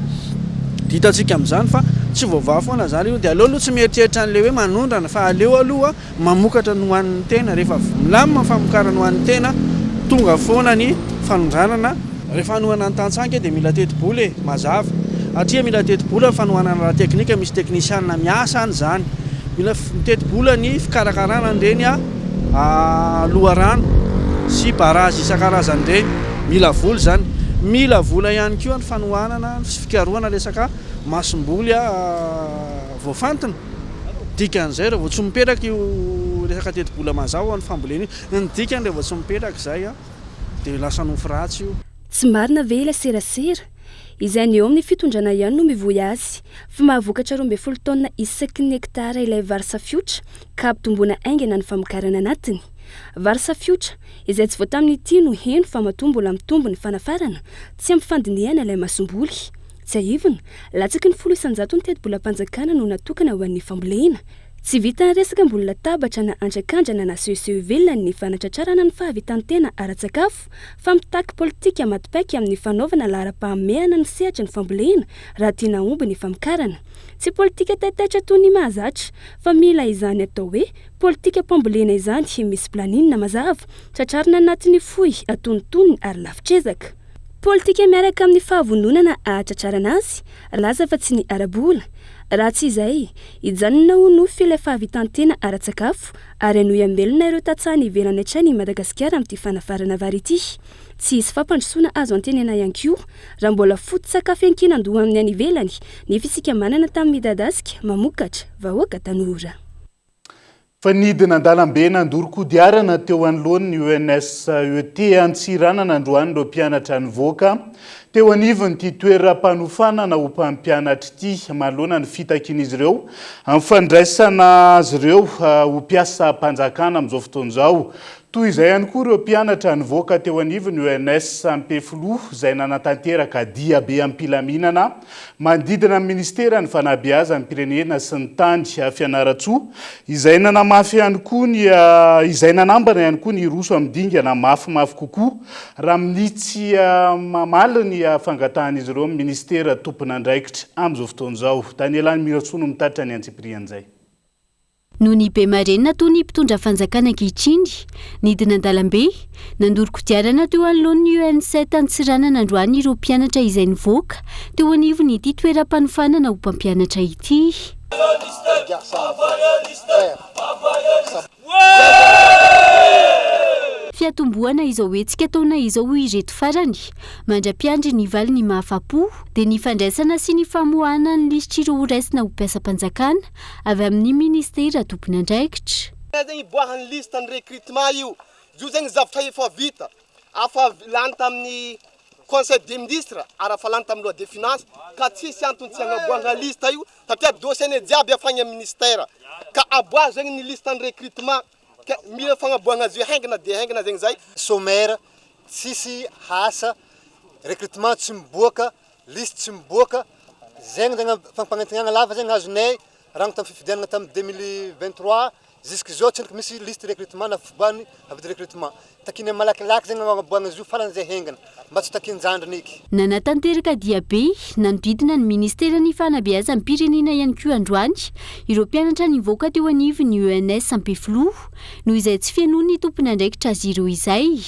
Dia hitantsika amin'izany fa tsy voavaha foana izany io, dia aleo aloha tsy mieritreritra an'ilay hoe manondrana fa aleo aloha mamokatra ny ho an'ny tena, rehefa milamina ny famokarana ho an'ny tena, tonga foana ny fanondranana. Rehefa hanohana ny tantsaha ange dia mila tetibola e, mazava. Satria mila tetibola ny fanohanana ara-teknika, misy teknisianina miasa any izany. Mila tetibola ny fikarakarana an'ireny loharano sy barazy isan-karazany ireny. Mila vola izany. Mila vola ihany koa ny fanohanana sy fikarohana resaka masomboly voafantina. Dikan'izay raha vao tsy mipetraka io resaka tetibola mazava ho an'ny fambolena io, ny dikany raha vao tsy mipetraka izay dia lasa nofy ratsy io. Tsy marina ve ilay serasera? izay ny eo amin'ny fitondrana ihany no mivoy azy, fa mahavokatra 12 taonina isaky ny hektara ilay vary safiotra ka ampitomboina haingana ny famokarana anatiny. Vary safiotra, izay tsy vao tamin'ity no heno fa matoa mbola mitombo ny fanafarana, tsy ampy fandinihana ilay masomboly. Tsiahivina, latsaky ny 10% ny tetibolam-panjakana no natokana ho an'ny fambolena. Tsy vitan'ny resaka ambony latabatra na andrakandrana na sehoseho ivelany ny fanatratrarana ny fahavitan-tena ara-tsakafo fa mitaky politika maty paika amin'ny fanaovana laharam-pahamehana ny sehatry ny fambolena raha tiana hahomby ny famokarana. Tsy politika taitaitra toy ny mahazatra fa mila izany atao hoe politikam-pambolena izany misy planning mazava, tratrarina anatin'ny fohy, antonontonony ary lavitr'ezaka. Politika miaraka amin'ny fahavononana hahatratrarana azy, laza fa tsy ny ara-bola. Raha tsy izay, hijanona ho nofy ilay fahavitan-tena ara-tsakafo ary hanohy hamelona ireo tantsaha any ivelany hatrany i Madagasikara amin'ity fanafarana vary ity. Tsy hisy fampandrosoana azo antenaina ihany koa raha mbola foto-tsakafo iankinan-doha amin'ny any ivelany nefa isika manana tany midadasika, mamokatra, vahoaka tanora. Fa nidina an-dalambe nandoro kodiarana teo anoloan'ny ENSET Antsiranana androany ireo mpianatra nivoaka teo anivon'ity toeram-panofanana ho mpampianatra ity manoloana ny fitakian'izy ireo amin'ny fandraisana azy ireo ho mpiasam-panjakana amin'izao fotoana izao. Toy izay ihany koa ireo mpianatra nivoaka teo anivon'ny ENS Ampefiloha izay nanatanteraka diabe am-pilaminana Manodidina ny Ministeran'ny Fanabeazam-pirenena sy ny tany Fianarantsoa, izay nanamafy ihany koa ny izay nanambana ihany koa ny hiroso amin'ny dingana mafimafy kokoa raha amin'ny tsy mamaly ny fangatahan'izy ireo amin'ny Ministera tompon'andraikitra amin'izao fotoana izao. Daniela Mirasoa no mitatitra ny antsipirian'izay. Noho ny be marenina toa ny mpitondra fanjakana ankehitriny, nidina an-dalambe, nandoro kodiarana teo anoloan'ny UNSET Antsiranana androany ireo mpianatra izay nivoaka teo anivon'ity toeram-panofanana ho mpampianatra ity. Fiatombohana izao hetsika ataonay izao hoy ireto farany, mandra-piandry ny valiny mahafapo, dia ny fandraisana sy ny famoahana ny lisitr'ireo horaisina ho mpiasam-panjakana avy amin'ny minisitera tompon'andraikitra. Zegny iboahan'ny liste ny recrutement io, io zegny zavtra efa vita, afa lany tamin'ny conseil des ministres ary afa lany tamin'ny loi de finance ka tsisy antony tsy agnaboahana liste io satria dossier-ny jiaby efa agny amin'ny ministère ka aboaho zegny ny liste ny recrutement ka mila fagnaboahana azy io haingana dia haingana zegny zay. Sommaire, tsisy asa, recrutement tsy miboaka, Liste tsy miboaka, zegny zegny fampanantegnana lava zegny azonay rano tamin'ny fifidianana tamin'ny 2023 jusque zao tsendriky misy liste recrutement na fiboahany avis de recrutement. Takianay malakilaky zegny agnaboahana izy io faran'izay haingana mba tsy takian-jandriny eky. Nanatanteraka diabe nanodidina ny ministeran'ny fanabeazam-pirenena ihany koa androany ireo mpianatra nivoaka teo anivon'ny ENS Ampefiloha noho izay tsy fenoin'ny tompon'andraikitra azy ireo izay.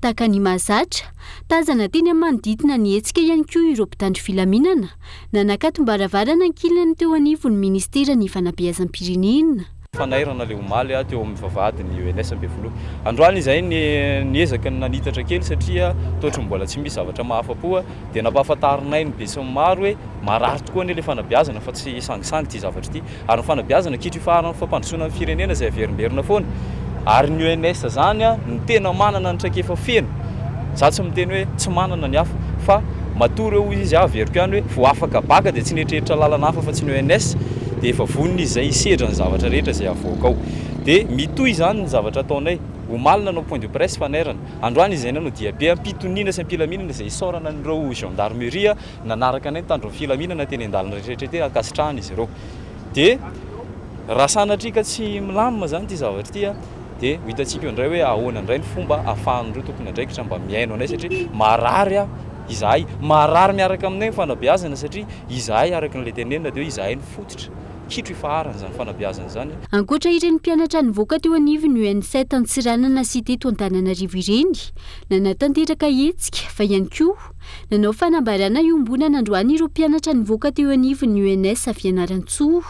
Tahaka ny mahazatra, tazana teny amin'ny manodidina ny hetsika ihany koa ireo mpitandro filaminana, nanakatom-baravarana ankilany teo anivon'ny ministeran'ny fanabeazam-pirenena. Fanairana ilay omaly teo amin'ny vavahadin'ny ENS Ampefiloha. Androany izahay niezaka ny nanitatra kely satria toa ohatran'ny mbola tsy misy zavatra mahafa-po dia nampahafantarinay ny besinimaro hoe marary tokoa anie ilay fanabeazana fa tsy sangisangy ity zavatra ity. Ary ny fanabeazana kitro ifaharan'ny fampandrosoana ny firenena izay averimberina foana. Ary ny ENS izany no tena manana ny traikefa feno. Za tsy miteny hoe tsy manana ny hafa fa matoa ireo hoy izy averiko ihany hoe vao afaka baka dia tsy nieritreritra lalana hafa fa tsy ny ENS dia efa vonona izy izay hisedra ny zavatra rehetra izay avoaka ao. Dia mitohy izany ny zavatra ataonay. Omaly nanao point de presse fanairana. Androany izahay nanao diabe am-pitoniana sy am-pilaminana izay isaorana an'ireo gendarmerie Nanaraka anay nitandro ny filaminana teny an-dalana rehetra teny, ankasitrahana izy ireo. Dia raha sanatria ka tsy milamina izany ity zavatra ity dia ho hitantsika eo indray hoe ahoana indray ny fomba ahafahan'ireo tompon'andraikitra mba mihaino anay satria marary izahay, marary miaraka aminay ny fanabeazana satria izahay araka an'ilay tenenina dia hoe izahay no fototra, kitro ifaharana izany fanabeazana izany. Ankoatra ireny mpianatra nivoaka teo anivon'ny UNSET Antsiranana sy teto Antananarivo ireny, nanatanteraka hetsika fa ihany koa Nanao fanambarana iombonana androany ireo mpianatra nivoaka teo anivon'ny UNS Fianarantsoa.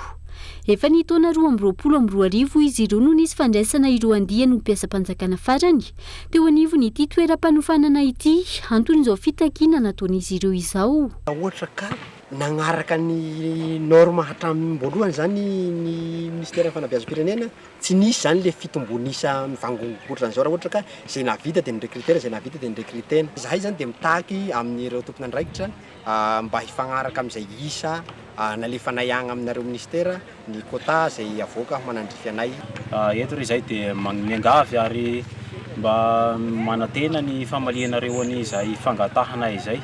Efa ny taona 2022 izy ireo no nisy fandraisana ireo andiany ho mpiasam-panjakana farany teo anivon'ity toeram-panofanana ity, anton'izao fitakiana nataon'izy ireo izao. Raha ohatra ka nagnaraka ny norme hatramin'ny voalohany zany ny ministeran'ny fanabeazam-pirenena, tsy nisy zany le fitombon'isa mivangongo ohatran'izao raha ohatra ka zay nahavita de ni-recruter-na, zay nahavita de ni-recruter-na. Zahay zany de mitaky amin'ireo tompon'andraikitra mba hifagnaraka amin'izay isa nalefanay agny aminareo ministera ny quota izay avoaka manandrify anay. Eto re izay dia miangavy ary mba manantena ny famalianareo an'izay fangatahanay izay.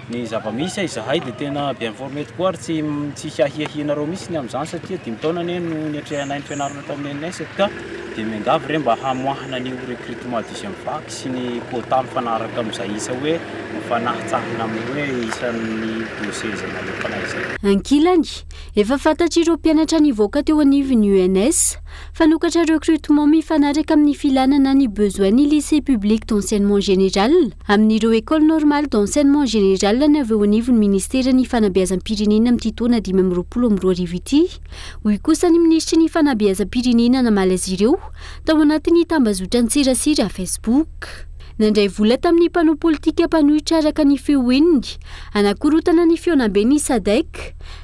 Ny zava-misy izahay dia tena bien formé tokoa ary tsy tsy hiahiahianareo mihitsy ny amin'izany satria dimy taona anie no niatrehanay ny fianarana tao amin'ny ENS ka dia miangavy re mba hamoahana an'io recrutement deuxième vague sy ny quota mifanaraka amin'izay isa hoe mifanahintsahina amin'ny hoe isan'ny dossier izay nalefanay izay. Ankilany, Efa fantatr'ireo mpianatra nivoaka teo anivon'ny UNS fa nokatra recrutement mifanaraka amin'ny filàna na ny besoin ny lycée public d'enseignement général amin'ireo école normale d'enseignement général ny avy eo anivon'ny ministeran'ny fanabeazam-pirenena amin'ity taona 2025 ity, hoy kosa ny minisitry ny fanabeazam-pirenena namaly azy ireo tao anatin'ny tambazotran-tserasera Facebook. Nandray vola tamin'ny mpanao politika mpanohitra araka ny feo henony Hanakorontana ny fihaonambe ny Sadec.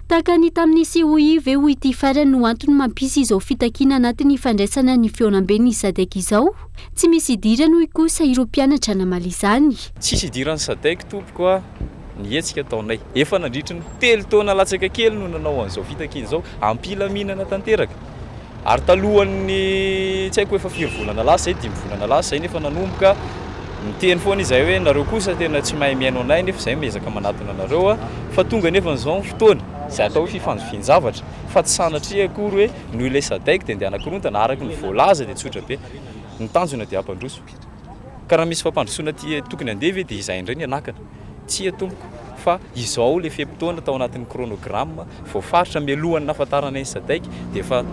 Tahaka ny tamin'ny COI ve hoy ity farany no antony mampisy izao fitakiana anatin'ny fandraisana ny fihaonambe ny Sadec izao? Tsy misy idirany hoy kosa ireo mpianatra namaly izany. Tsisy idiran'ny Sadec tompoko a ny hetsika ataonay. Efa nandritry ny telo taona latsaka kely no nanao an'izao fitakiana izao am-pilaminana tanteraka. Ary talohan'ny tsy haiko efa firy volana lasa izay, dimy volana lasa izay nefa nanomboka niteny foana izahay hoe nareo kosa tena tsy mahay mihaino anay nefa izahay miezaka manatona anareo a, fa tonga nefa izao ny fotoana izay atao hoe fifanjovian-javatra fa tsy sanatria akory hoe noho ilay Sadec dia andeha hanakorontana, araka ny voalaza dia tsotra be, ny tanjona dia hampandroso. Ka raha misy fampandrosoana tia tokony handeha ve dia izahay indray ny hanakana? Tsia tompoko fa izao ilay fe-potoana tao anatin'ny chronogramme voafaritra mialohan'ny nahafantaranay ny Sadec dia efa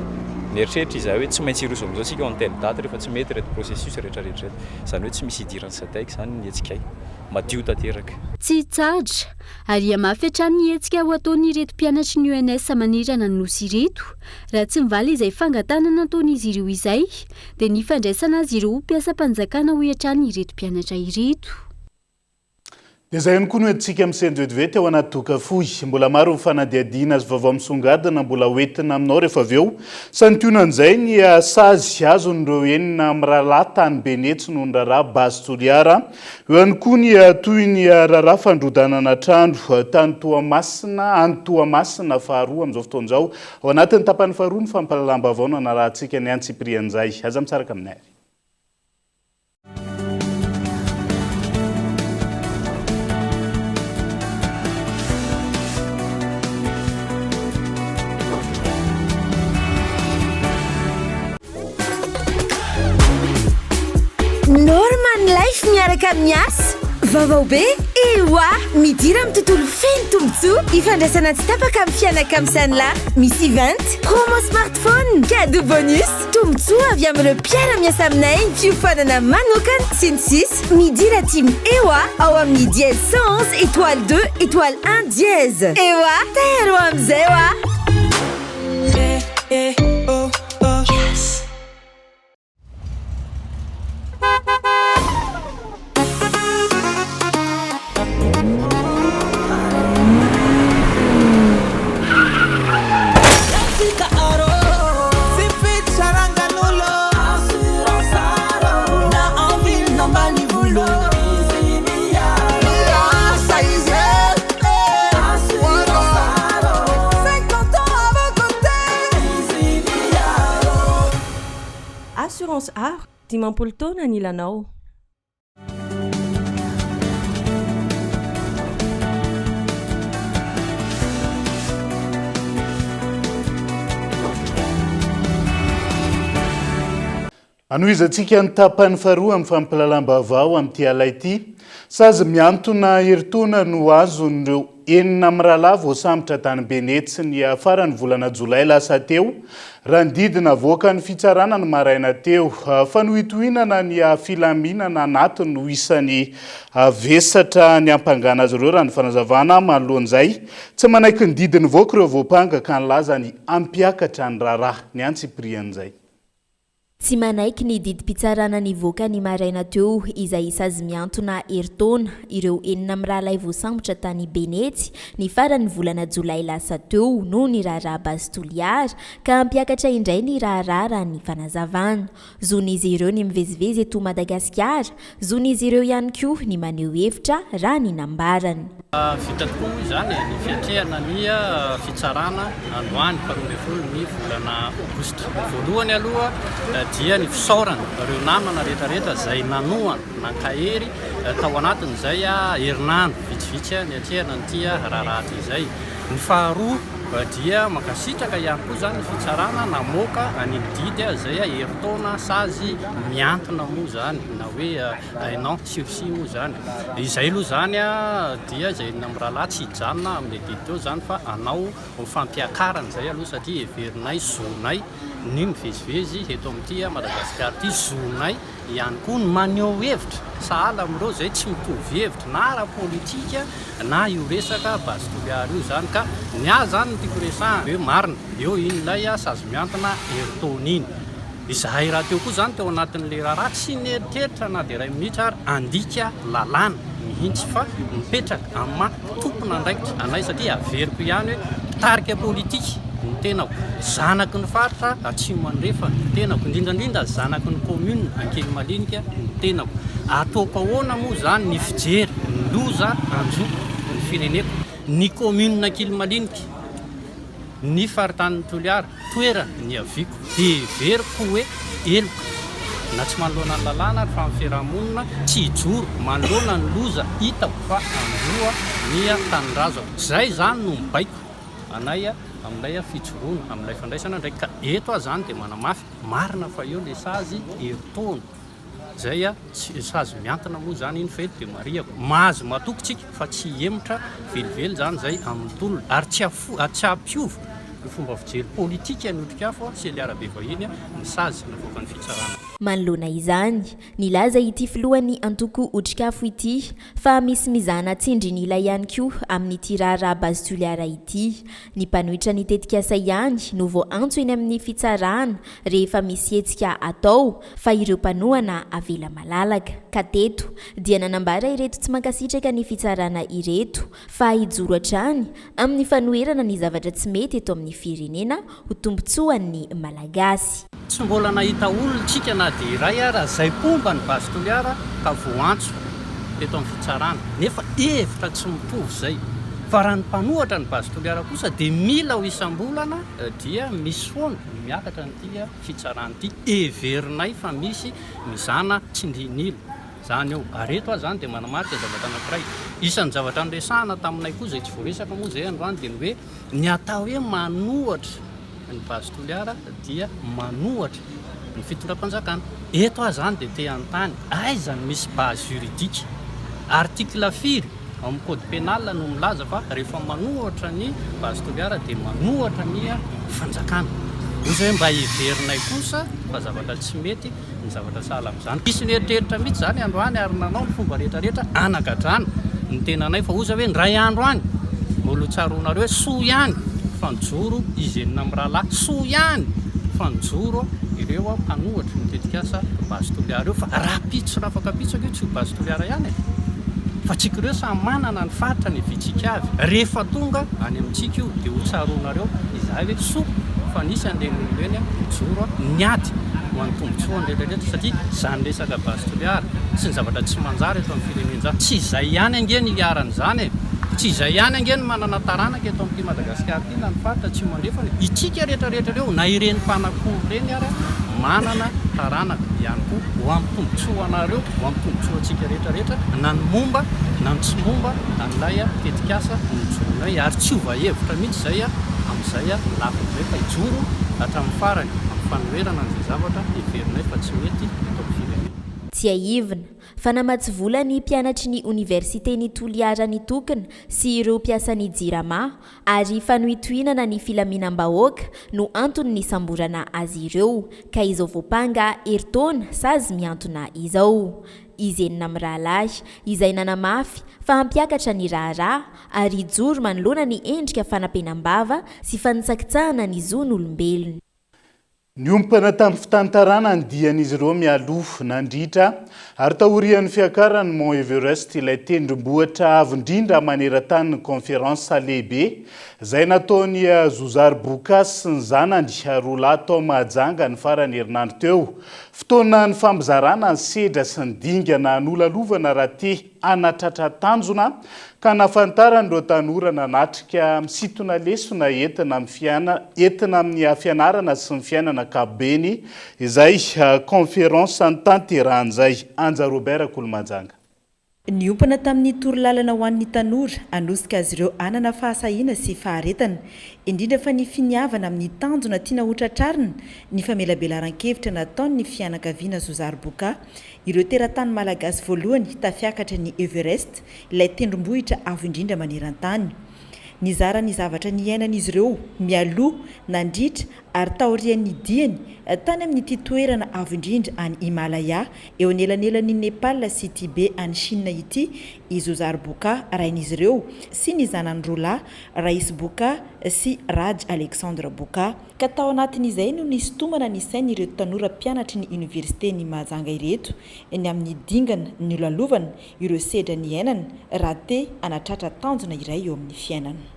nieritreritra izahay hoe tsy maintsy hiroso amin'izao isika en telle date rehefa tsy mety ireto processus rehetra rehetra ireto. Izany hoe tsy misy idiran'ny Sadec izany ny hetsikay. Madio tanteraka. Tsy hitsahatra ary hihamafy hatrany ny hetsika ho ataon'ireto mpianatry ny ENS manerana ny Nosy ireto raha tsy mivaly izay fangatahana nataon'izy ireo izay dia ny fandraisana azy ireo ho mpiasam-panjakana hoy hatrany ireto mpianatra ireto. Dia izay ihany koa no entintsika misento vetivety ao anaty doka fohy. Mbola maro ny fanadihadiana sy vaovao misongadina mbola ho entina aminao rehefa avy eo. Santionan'izay ny sazy azon'ireo enina mirahalahy tany Benetsy noho ny raharaha Base Toliara. Eo ihany koa ny tohin'ny raharaha fandrodanana trano tany Toamasina, any Toamasina faharoa amin'izao fotoana izao. Ao anatin'ny tapany faharoa ny fampahalalam-baovao no hanarahantsika ny antsipirian'izay. Aza misaraka aminay ary. Norman Life miaraka amin'ny asa. Vaovao be? Ewa! Midira amin'ny tontolo feno tombontsoa ifandraisana tsy tapaka amin'ny fianakamisan'lah. Misy event, promo smartphone, cadeau bonus, tombontsoa avy amin'ireo mpiara-miasa aminay, fiofanana manokana, sy ny sisa Midira team Ewa ao amin'ny dièse 111 étoile 2 étoile 1 dièse. Ewa! Tairo amin'izay wa! Assurance Aro, 50 taona anilanao. Anohizantsika ny tapany faharoa amin'ny fampahalalam-baovao amin'ity alina ity. Sazy mihantona herintaona no azon'ireo enina mirahalahy voasambotra tany Benetsy ny faran'ny volana jolay lasa teo, raha ny didy navoakan'ny fitsarana ny maraina teo. Fanohintohinana ny filaminana anatiny no isan'ny vesatra niampangana azy ireo raha ny fanazavana manoloana izay. Tsy manaiky ny didy nivoaka ireo voampanga ka nilaza ny hampiakatra ny raharaha. Ny antsipirian'izay. Tsy manaiky ny didim-pitsarana nivoaka ny maraina teo izay sazy mihantona herintaona ireo enina mirahalahy voasambotra tany Benetsy ny faran'ny volana jolay lasa teo noho ny raharaha Base Toliara ka hampiakatra indray ny raharaha raha ny fanazavana. Zon'izy ireo ny mivezivezy eto Madagasikara, zon'izy ireo ihany koa ny maneho hevitra raha ny nambarany. Vita tokoa moa izany ny fiatrehana ny fitsarana androany faharoa ambin'ny folo ny volana aogositra. Ny voalohany aloha dia ny fisaorana ireo namana rehetrarehetra izay nanohana, nankahery tao anatin'izay herinandro vitsivitsy niatrehana an'ity raharaha ity izay. Ny faharoa dia mankasitraka ihany koa izany ny fitsarana namoaka an'iny didy izay herintaona sazy mihantona moa izany na hoe Un an sursis moa izany. Izay aloha izany dia izay enina mirahalahy tsy hijanona amin'ilay didy teo izany fa hanao ho fampiakarana izay aloha satria heverinay zonay ny mivezivezy eto amin'ity Madagasikara ity, zonay ihany koa ny maneho hevitra sahala amin'ireo izay tsy mitovy hevitra na ara-politika na io resaka Base Toliara io izany ka ny ahy izany no tiako resahana hoe marina eo iny ilay sazy mihantona herintaona iny. Izahay rahateo koa izany tao anatin'ilay raharaha tsy nieritreritra na dia iray minitra ary handika lalàna mihitsy fa mipetraka amin'ny maha tompon'andraikitra anay satria averiko ihany hoe mpitarika politika ny tenako, zanaky ny faritra Atsimo Andrefana ny tenako, indrindra indrindra zanaky ny commune Ankilimalinika ny tenako. Ataoko ahoana moa izany ny fijery ny loza hanjo ny fireneko, ny commune Ankilimalinika, ny faritanin'i Toliara? Toerana niaviako dia heveriko hoe heloka na tsy manoloana ny lalàna ary fa amin'ny fiaraha-monina tsy hijoro manoloana ny loza hitako fa hanjo ny tanindrazako. Izay izany no mibaiko anay amin'ilay fijoroana, amin'ilay fandraisana andraikitra. Ka eto aho izany dia manamafy, marina fa eo ilay sazy herintaona. Zay a, tsy sazy mihantona moa zany iny fa eto dia marihako, mahazo matoky tsika fa tsy hihemotra velively zany zay amin'ny tolona ary tsy tsy hampiova ny fomba fijery politika ny Otrikafo sy ny arabe vahiny ny sazy navoakan'ny fitsarana. Manoloana izany, nilaza ity filohan'ny antoko Otrikafo ity fa misy mizana tsindrin'ila ihany koa amin'ity raharaha Base Toliara ity. Ny mpanohitra ny tetikasa ihany no voaantso eny amin'ny fitsarana rehefa misy hetsika atao fa ireo mpanohana avela malalaka. Ka teto dia nanambara ireto tsy mankasitraka ny fitsarana ireto fa hijoro hatrany amin'ny fanoherana ny zavatra tsy mety eto amin'ny firenena ho tombontsoan'ny Malagasy. Tsy mbola nahita olona tsika na dia iray ara izay mpomba ny Base Toliara ka voantso teto amin'ny fitsarana nefa hevitra tsy mitovy izay fa raha ny mpanohatra ny Base Toliara kosa dia mila ho isam-bolana dia misy foana ny miakatra an'ity fitsarana ity, heverinay fa misy mizana tsindrin'ila izany eo, ary eto aho izany dia manamarika zavatra anankiray, isan'ny zavatra niresahana taminay koa izay tsy voaresaka moa izay androany dia ny hoe ny atao hoe manohatra ny Base Toliara dia manohatra ny fitondram-panjakana, eto aho izany dia te hanontany aiza no misy base juridique, article firy Ao amin'ny code pénal no milaza fa rehefa manohatra ny base Toliara dia manohatra ny fanjakana. Hoy izay hoe mba heverinay kosa fa zavatra tsy mety ny zavatra sahala amin'izany. Nisy nieritreritra mihitsy izany androany ary nanao ny fomba rehetra rehetra hanagadrana ny tenanay fa hoy izay hoe indray andro any mbola ho tsaroanareo hoe soa ihany fa nijoro izy enina mirahalahy, soa ihany fa nijoro ireo mpanohatra ny tetikasa base Toliara io fa rahampitso rafakampitso ange tsy ho base Toliara ihany e! Fa tsika ireo samy manana ny faritra niaviantsika avy. Rehefa tonga any amintsika io dia ho tsaroanareo izahay hoe soa fa nisy an'ireny olona ireny nijoro niady ho an'ny tombotsoany rehetra rehetra satria izany resaka base Toliara sy ny zavatra tsy manjary eto amin'ny firenena izany tsy izay ihany ange ny iharan'izany e! Tsy izay ihany ange no manana taranaka eto amin'ity Madagasikara ity na ny faritra atsimo andrefana e! Itsika rehetra rehetra ireo na ireny mpanakory ireny ara manana taranaka ihany koa ho amin'ny tombotsoanareo, ho amin'ny tombotsoantsika rehetra rehetra na ny momba na ny tsy momba an'ilay tetikasa nijoroanay ary tsy hiova hevitra mihitsy izay amin'izay lafiny izay fa hijoro hatramin'ny farany amin'ny fanoherana an'izay zavatra heverinay fa tsy mety eto amin'ny firenena. Tsiahivina fa namatsy vola ny mpianatry ny oniversiten'i Toliara nitokona sy ireo mpiasan'ny Jirama ary fanohitohinana ny filaminam-bahoaka no antony nisamborana azy ireo ka izao voampanga herintaona sazy mihantona izao. Izy enina mirahalahy izay nanamafy fa hampiakatra ny raharaha ary hijoro manoloana ny endrika fanapenam-bava sy fanitsakitsahana ny zon'olombelona. Niompana tamin'ny fitantarana ny dian'izy ireo mialoha, nandritra, ary taorian'ny fiakarany ny Mont Everest, ilay tendrombohitra avo indrindra maneran-tany ny kaonferansa lehibe izay nataon'i Zozar Boukas sy ny zanany roa lahy tao Mahajanga ny faran'ny herinandro teo. Fotoana nifampizarana ny sedra sy ny dingana nolalovana raha te hanatratra tanjona ka nahafantaran'ireo tanora nanatrika misintona lesona entina amin'ny fiaina entina amin'ny fianarana sy ny fiainana ankapobeny izay conférence notanterahana izay. Anja Robert Kolomajanga. Niompana tamin'ny torolalana ho an'ny tanora hanosika azy ireo hanana fahasahiana sy faharetana, indrindra fa ny finiavana amin'ny tanjona tiana hotratrarina ny famelabelaran-kevitra nataon'ny fianakaviana Zozary Boka, ireo teratany malagasy voalohany tafiakatra ny Everest, ilay tendrombohitra avo indrindra maneran-tany. Nizara ny zavatra niainan'izy ireo mialoha, nandritra ary taorian'ny diany tany amin'ity toerana avo indrindra any Himalaya, eo anelanelan'i Nepal sy Tibet any Chine ity i Zozar Boka, rain'izy ireo, sy ny zanany roa lahy, Raïs Boka sy Raj Alexandre Boka. Ka tao anatin'izay no nisintomana ny sain'ireto tanora mpianatry ny oniversiten'i Mahajanga ireto ny amin'ny dingana nolalovana, ireo sedra niainana raha te hanatratra tanjona iray eo amin'ny fiainana.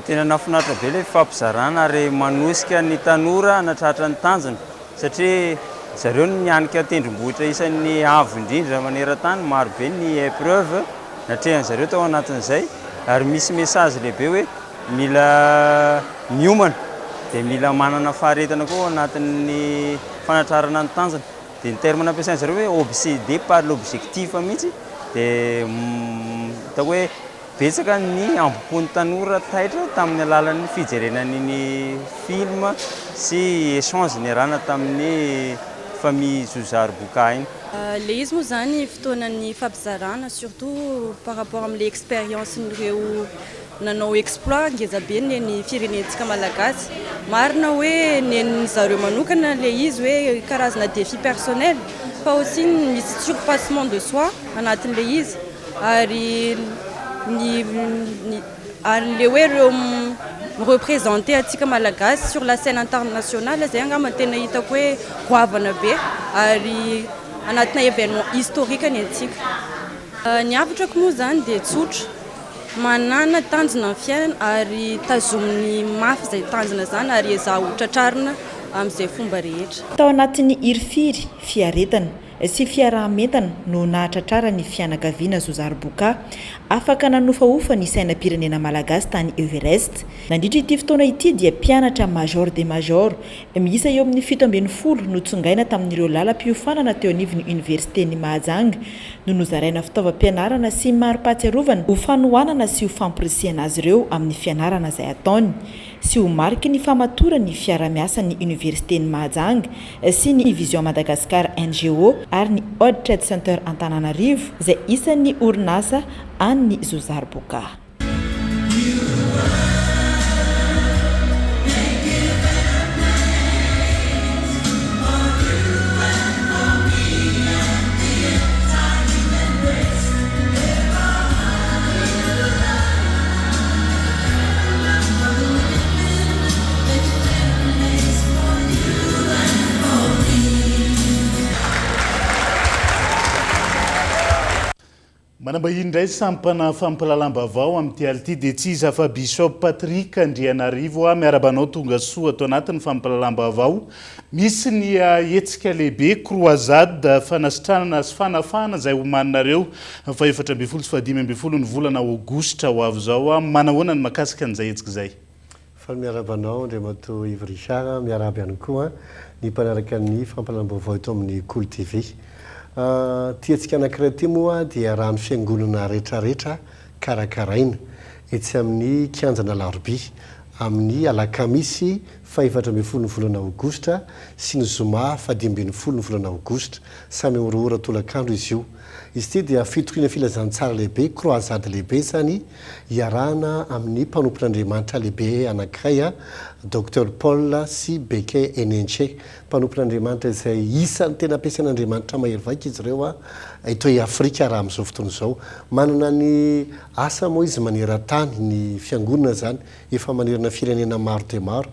Tena nahafinaritra be ilay fifampizarana ary manosika ny tanora hanatratra ny tanjona satria zareo no nianika tendrombohitra isan'ny avo indrindra maneran-tany, maro be ny épreuve natrehan'zareo tao anatin'izay ary misy message lehibe hoe Mila miomana dia mila manana faharetana koa ao anatin'ny fanatrarana ny tanjona. Dia ny terme nampiasain-dry zareo hoe obsédé par l'objectif mihitsy dia hitako hoe betsaka ny hambom-pon'ny tanora taitra tamin'ny alalan'ny fijerena an'iny film sy échange niarahana tamin'ny famille Zozary Boka iny. Ilay izy moa izany fotoanan'ny fampizarana surtout par rapport amin'ilay expérience-n'ireo Nanao exploit ngeza be neny firenentsika malagasy. Marina hoe nen'ny zareo manokana le izy hoe karazana défi personnel fa aussi misy surpassement de soi anatin'le izy ary ny ny ary le hoe reo mi-representer antsika malagasy sur la scène internationale zay angamba no tena hitako hoe goavana be ary anatina événement historique ny antsika. Ny hafatrako moa zany dia tsotra. Manàna tanjona amin'ny fiainana ary tazominy mafy izay tanjona izany ary ezaho ho tratrarina amin'izay fomba rehetra. Tao anatin'ny hirifiry, fiaretana, sy fiaraha-mientana no nahatratraran'ny fianakaviana Zozary Boka afaka nanofahofa ny sainam-pirenena malagasy tany Everest. Nandritra ity fotoana ity dia mpianatra Major des Majors miisa eo amin'ny 17 notsongaina tamin'ireo lalam-piofanana teo anivon'ny Oniversiten'i Mahajanga no nozaraina fitaovam-pianarana sy mari-pahatsiarovana ho fanohanana sy ho famporisihana azy ireo amin'ny fianarana izay ataony sy ho mariky ny famatoran'ny fiarahamiasan'ny Oniversiten'i Mahajanga sy ny Vision Madagascar NGO ary ny Odd Trade Center Antananarivo izay isan'ny orinasa an'ny Zozary Boka. Manambahiny indray sampana fampahalalam-baovao amin'ity alina ity dia tsy iza fa Bishop Patrick Andrianarivo. Miarahaba anao tonga soa ato anatin'ny fampahalalam-baovao. Misy ny hetsika lehibe Croisade fanasitranana sy fanafahana izay homaninareo faha-14 sy faha-15 ny volana aogositra ho avy izao. Manahoana ny mahakasika an'izay hetsika izay? Faly miarahaba anao Andriamatoa Yves Richard, miarahaba ihany koa ny mpanaraka ny fampahalalam-baovao eto amin'ny Kolo TV. Ity hetsika anankiray ity moa dia iarahan'ny fiangonana rehetrarehetra karakaraina etsy amin'ny kianjan'Alarobia amin'ny alakamisy faha-14 ny volana aogositra sy ny zoma faha-15 ny volana aogositra, samy ora ora tolakandro izy io. Izy ity dia fitoriana filazantsara lehibe, croisade lehibe izany, iarahana amin'ny mpanompon'Andriamanitra lehibe anankiray, Docteur Paul sy Beke Enenche. Mpanompon'Andriamanitra izay isan'ny tena ampiasain'Andriamanitra mahery vaika izy ireo eto Afrika raha amin'izao fotoana izao. Manana ny asa moa izy maneran-tany, ny fiangonana izany efa manerana firenena maro dia maro.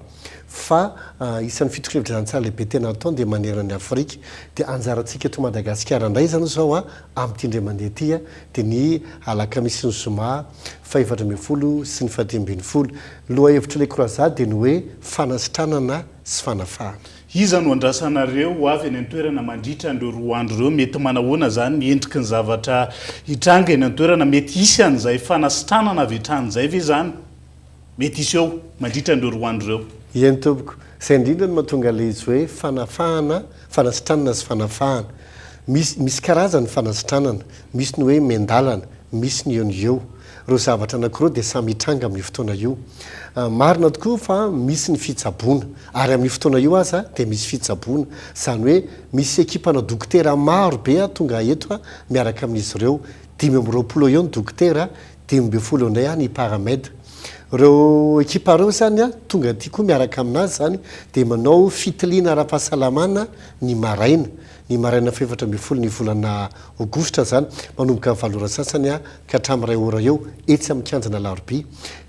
Fa isan'ny fitokevitrizantsara lehibe tena ataony dia manerana an'i Afrika. Dia anjarantsika eto Madagasikara indray izany izao amin'ity indray mandeha ity dia ny alakamisy sy ny zoma faha-14 sy ny faha-15. Ny lohahevitr'ilay croisade dia ny hoe fanasitranana sy fanafahana. Iza no andrasanareo ho avy eny an-toerana mandritra an'ireo roa andro ireo? Mety manahoana izany ny endriky ny zavatra hitranga eny an-toerana? Mety hisy an'izay fanasitranana avy hatrany izay ve izany? Mety hisy eo mandritra an'ireo roa andro ireo. Eny tompoko. Izay indrindra no mahatonga ilay izy hoe fanafahana, fanasitranana sy fanafahana. Misy, misy karazany ny fanasitranana. Misy ny hoe miandalana, misy ny eo no eo. Ireo zavatra anankiroa dia samy hitranga amin'io fotoana io. Marina tokoa fa misy ny fitsaboana. Ary amin'io fotoana io aza dia misy fitsaboana. Izany hoe misy ekipana dokotera maro be tonga eto miaraka amin'izy ireo. 25 eo ny dokotera, 15 eo indray ny paramed. Ireo ekipa ireo izany tonga aty koa miaraka aminazy izany dia manao fitiliana ara-pahasalamana ny maraina, ny maraina faha-14 ny volana aogositra izany, manomboka amin'ny valo ora sasany ka hatramin'ny iray ora eo etsy amin'ny kianjan'Alarobia.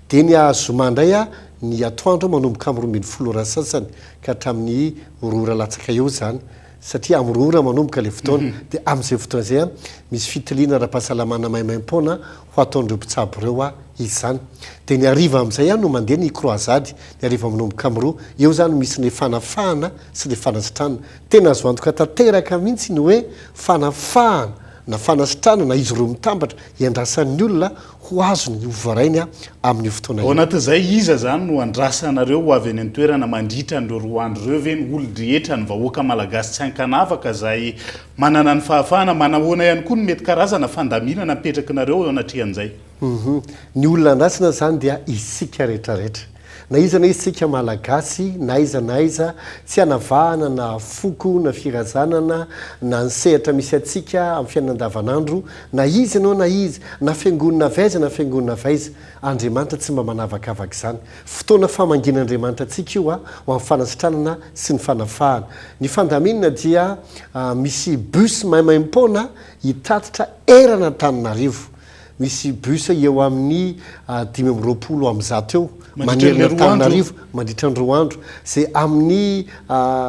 Dia ny zoma indray ny atoandro manomboka amin'ny 12 ora sasany ka hatramin'ny roa ora latsaka eo izany. Satria amin'ny roa ora manomboka ilay fotoana, dia amin'izay fotoana izay misy fitiliana ara-pahasalamana maimaim-poana ho ataon'ireo mpitsabo ireo izany. Dia ny hariva amin'izay no mandeha ny croisade, ny hariva manomboka amin'ny roa. Eo izany no misy ny fanafahana sy ny fanasitranana. Tena azo antoka tanteraka mihitsy ny hoe fanafahana na fanasitranana na izy roa mitambatra iandrasan'ny olona ho azony, ho voarainy amin'io fotoana Ao io. anatin'izay, iza izany no andrasanareo ho avy any an-toerana mandritra an'ireo roa andro ireo ve ny olon-drehetra, ny vahoaka malagasy tsy ankanavaka izay manana ny fahafahana? Manahoana ihany koa ny mety karazana fandaminana apetrakinareo eo anatrehan'izay? Hum. Ny olona andrasana izany dia isika rehetrarehetra. Na iza na iza isika Malagasy, na aiza na aiza, tsy anavahana na foko na firazanana, na ny sehatra misy antsika amin'ny fiainana andavanandro, na iza ianao na iza, na fiangonana avy aiza na fiangonana avy aiza, Andriamanitra tsy mba manavakavaka izany. Fotoana famangian'Andriamanitra antsika io ho amin'ny fanasitranana sy ny fanafahana. Ny fandaminana dia misy bus maimaimpoana hitatitra eran'Antananarivo. Misy bus eo amin'ny 125 eo manerana Antananarivo mandritra ny roa andro. Izay amin'ny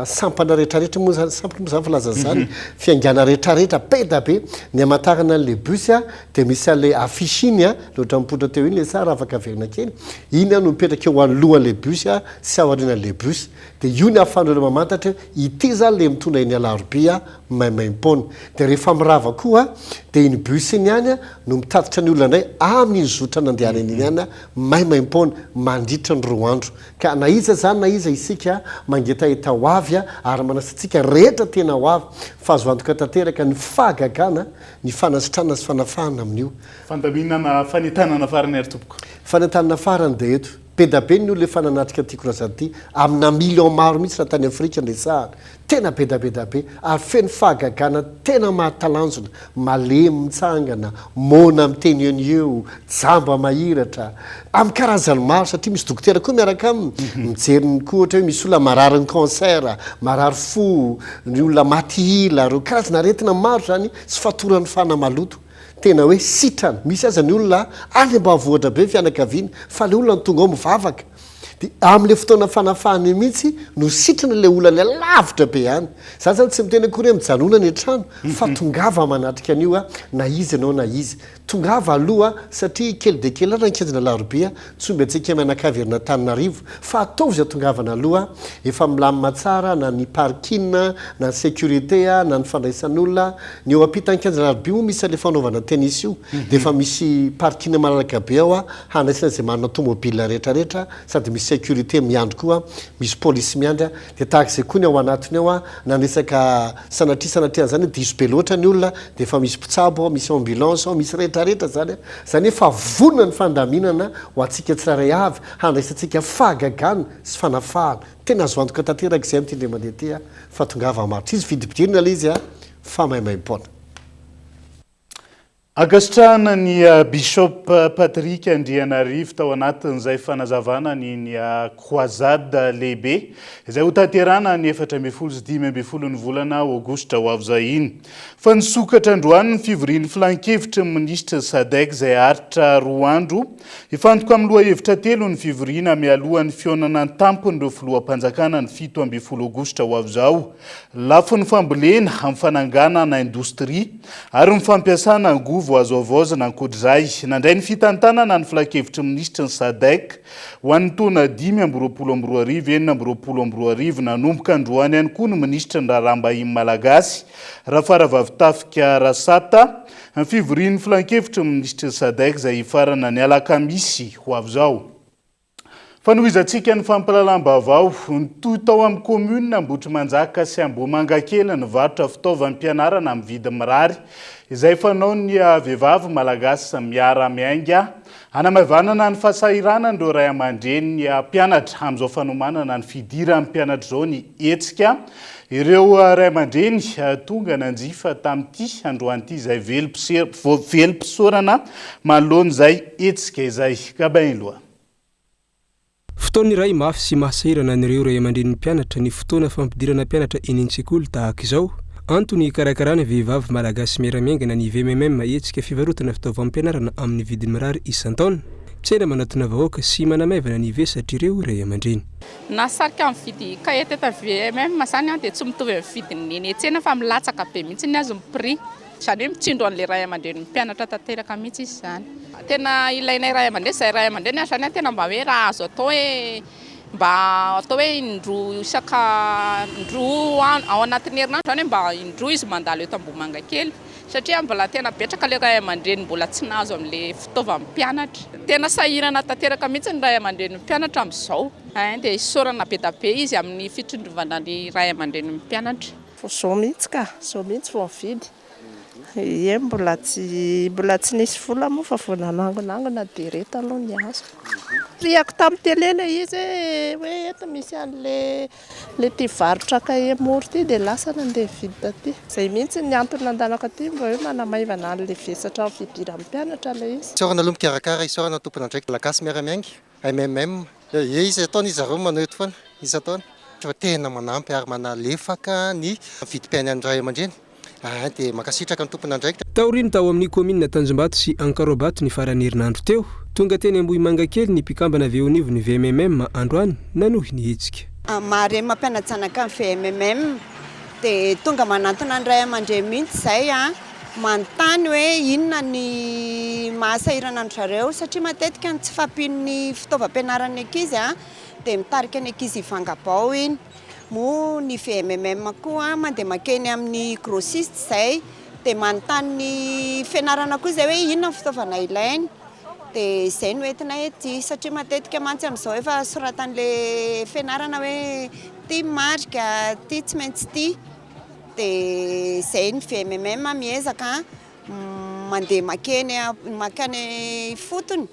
sampana rehetrarehetra moa izany, sampana moa izany filaza an'izany, fiaingàna rehetrarehetra be da be. Ny hamantarana an'ilay bus dia misy an'ilay affiche iny, ilay ohatran'ny mipoitra teo iny ilay sary afaka averina kely, iny no mipetraka eo anoloan'ilay bus sy aorianan'ilay bus. Dia io ny ahafahan'olona mamantatra hoe ity izany ilay mitondra eny Alarobia maimaimpoana. Dia rehefa mirava koa dia iny bus iny ihany no mitatitra ny olona indray amin'iny zotra nandehanany iny ihany maimaimpoana mandritra ny roa andro. Ka na iza izany na iza isika mangetaheta ho avy ary manasa antsika rehetra tena ho avy fa azo antoka tanteraka ny fahagagana, ny fanasitranana sy fanafahana amin'io. Fandaminana fanentanana farany ary tompoko. Fanentanana farany dia eto. Be da be ny olona efa nanatrika ity croisade ity, amina millions maro mihitsy raha tany Afrika no resahana. Tena be da be da be, ary feno fahagagana tena mahatalanjona, malemy mitsangana, moana miteny eo no eo, jamba mahiratra, amin'ny karazany maro, satria misy dokotera koa miaraka aminy, mijery ny koa ohatra hoe misy olona mararin'ny cancer, marary fo, ny olona maty ila, ireo karazana aretina maro izany sy fatoran'ny fanahy maloto. Tena hoe sitrana. Misy aza ny olona any ambanivohitra be ny fianakaviany fa le olona no tonga ao mivavaka. Dia amin'le fotoana fanafahana iny mihitsy no sitrana le olona le lavitra be any. Za zany tsy miteny akory hoe mijanona any an-trano fa tongava manatrika an'io na iza ianao na iza. Tongava aloha satria kely dia kely any ankizy an'Alarobia, tsy omby antsika mianakavy ery an'Antananarivo fa ataovy izay tongavana aloha, efa milamina tsara na ny parking na ny sécurité na ny fandraisan'olona, ny eo ampitan'ny kianjan'Alarobia moa misy an'ilay fanaovana tennis io dia efa misy parking malalaka be ao handraisana izay manana tomobile rehetra rehetra sady misy sécurité miandry koa, misy polisy miandry dia tahaka izay koa ny ao anatiny ao na ny resaka sanatria sanatria an'izany hoe diso be loatra ny olona dia efa misy mpitsabo ao, misy ambulance ao, misy rehetra rehetra izany an! Izany hoe efa vonona ny fandaminana ho antsika tsirairay avy handraisantsika fahagagana sy fanafahana. Tena azo antoka tanteraka izay amin'ity indray mandeha ity an! Fa tongava hamaritra. Izy vidibidirina ilay izy an! Fa maimaimpoana. Ankasitrahana ny Bishop Patrick Andrianarivo tao anatin'izay fanazavana ny ny Croisade lehibe izay hotanterahana ny 14 sy 15 ny volana aogositra ho avy izay iny. Fa nisokatra androany ny fivorian'ny filankevitry ny minisitry ny Sadec izay haharitra roa andro. Hifantoka amin'ny lohahevitra telo ny fivoriana mialohan'ny fihaonana an-tampon'ireo filoham-panjakana ny 17 aogositra ho avy izao. Lafiny fambolena amin'ny fananganana indostria ary ny fampiasana angovo azo havaozina ankoatr'izay. Nandray ny fitantanana ny filankevitry ny minisitry ny Sadec ho an'ny taona 2025 2026 nanomboka androany ihany koa ny minisitry ny raharaham-bahiny malagasy Rafaravavitafika Rasata ny fivorian'ny filankevitry ny minisitry ny Sadec izay hifarana ny alakamisy ho avy izao. Fanohizantsika ny fampahalalam-baovao, nitohy tao amin'ny kaominina Ambohitrimanjaka sy Ambohimangakely ny varotra fitaovam-pianarana amin'ny vidiny mirary izay fanaon'ny vehivavy malagasy miara-miainga hanamaivanana ny fahasahiranan'ireo ray aman-dreny mpianatra amin'izao fanomanana ny fidiran'ny mpianatra izao ny hetsika. Ireo ray aman-dreny tonga nanjifa tamin'ity androany ity izay velom-pisaorana manoloana izay hetsika izay. Gabin Loha. Fotoana iray mafy sy mahasahirana an'ireo ray aman-drenin'ny mpianatra ny fotoana fampidirana mpianatra eny an-tsekoly tahaka izao. Antony hikarakarana vehivavy malagasy miara-miaingana ny VMMM hetsika fivarotana fitaovam-pianarana amin'ny vidiny mirary isan-taona. Tsena manatona vahoaka sy manamaivana ny vesatr'ireo ray aman-dreny. Na sarika mividy kahie teto amin'ny VMM izany dia tsy mitovy amin'ny vidin'ny eny an-tsena fa milatsaka be mihitsy ny azy ny prix. Izany hoe mitsindro an'ilay ray aman-drenin'ny mpianatra tanteraka mihitsy izy izany. Tena ilainay ray aman-dreny, izahay ray aman-dreny ary izany tena mba hoe raha azo atao hoe mba atao hoe indroa isaka indroa ao anatin'ny herinandro izany hoe mba indroa izy mandalo eto Ambohimangakely satria mbola tena betsaka ilay ray aman-dreny mbola tsy nahazo an'ilay fitaovan'ny mpianatra. Tena sahirana tanteraka mihitsy ny ray aman-drenin'ny mpianatra amin'izao. Dia isaorana be dia be izy amin'ny fitondrovana ny ray aman-drenin'ny mpianatra. Vao zao mihitsy ka, zao mihitsy vao nividy. Ie, mbola tsy mbola tsy nisy vola moa fa vao nanangonangona dia ireto aloha ny azo. Riako tamin'ny télé ilay izy hoe hoe eto misy an'ilay ilay tia varotra kahie mora ity dia lasa nandeha nividy taty. Izay mihitsy ny antony nandanako aty mba hoe manamaivana an'ilay vesatra amin'ny fidiran'ny mpianatra ilay izy. Isaorana aloha mikarakara, isaorana tompon'andraikitra Malagasy miara-miainga. MMM, Ie isan-taona izy zareo manao eto foana, isan-taona. Fa tena manampy ary manalefaka ny vidim-piainan'ny ray aman-dreny aa dia mankasitraka ny tompon'andraikitra. Taorian'ny tao amin'ny kaominina Tanjombato sy Ankaroabato ny faran'ny herinandro teo, tonga teny Ambohimangakely ny mpikambana avy eo anivon'ny VMMM androany nanohy ny hetsika. Maha mampiana-janaka ny VMMM dia tonga manantona ny ray aman-dreny mihitsy izay manontany hoe inona ny mahasahirana an-dry zareo satria matetika ny tsy fahampian'ny fitaovam-pianaran'ny ankizy dia mitarika ny ankizy hivangabao iny. Moa ny VMMM koa mandeha mankeny amin'ny grossiste izay dia manontany ny fianarana koa izay hoe inona ny fitaovana ilainy dia izay no entinay aty satria matetika mantsy amin'izao efa soratan'ilay fianarana hoe ity marika, ity tsy maintsy ity. Dia izay ny VMMM miezaka mandeha makeny makany ifotony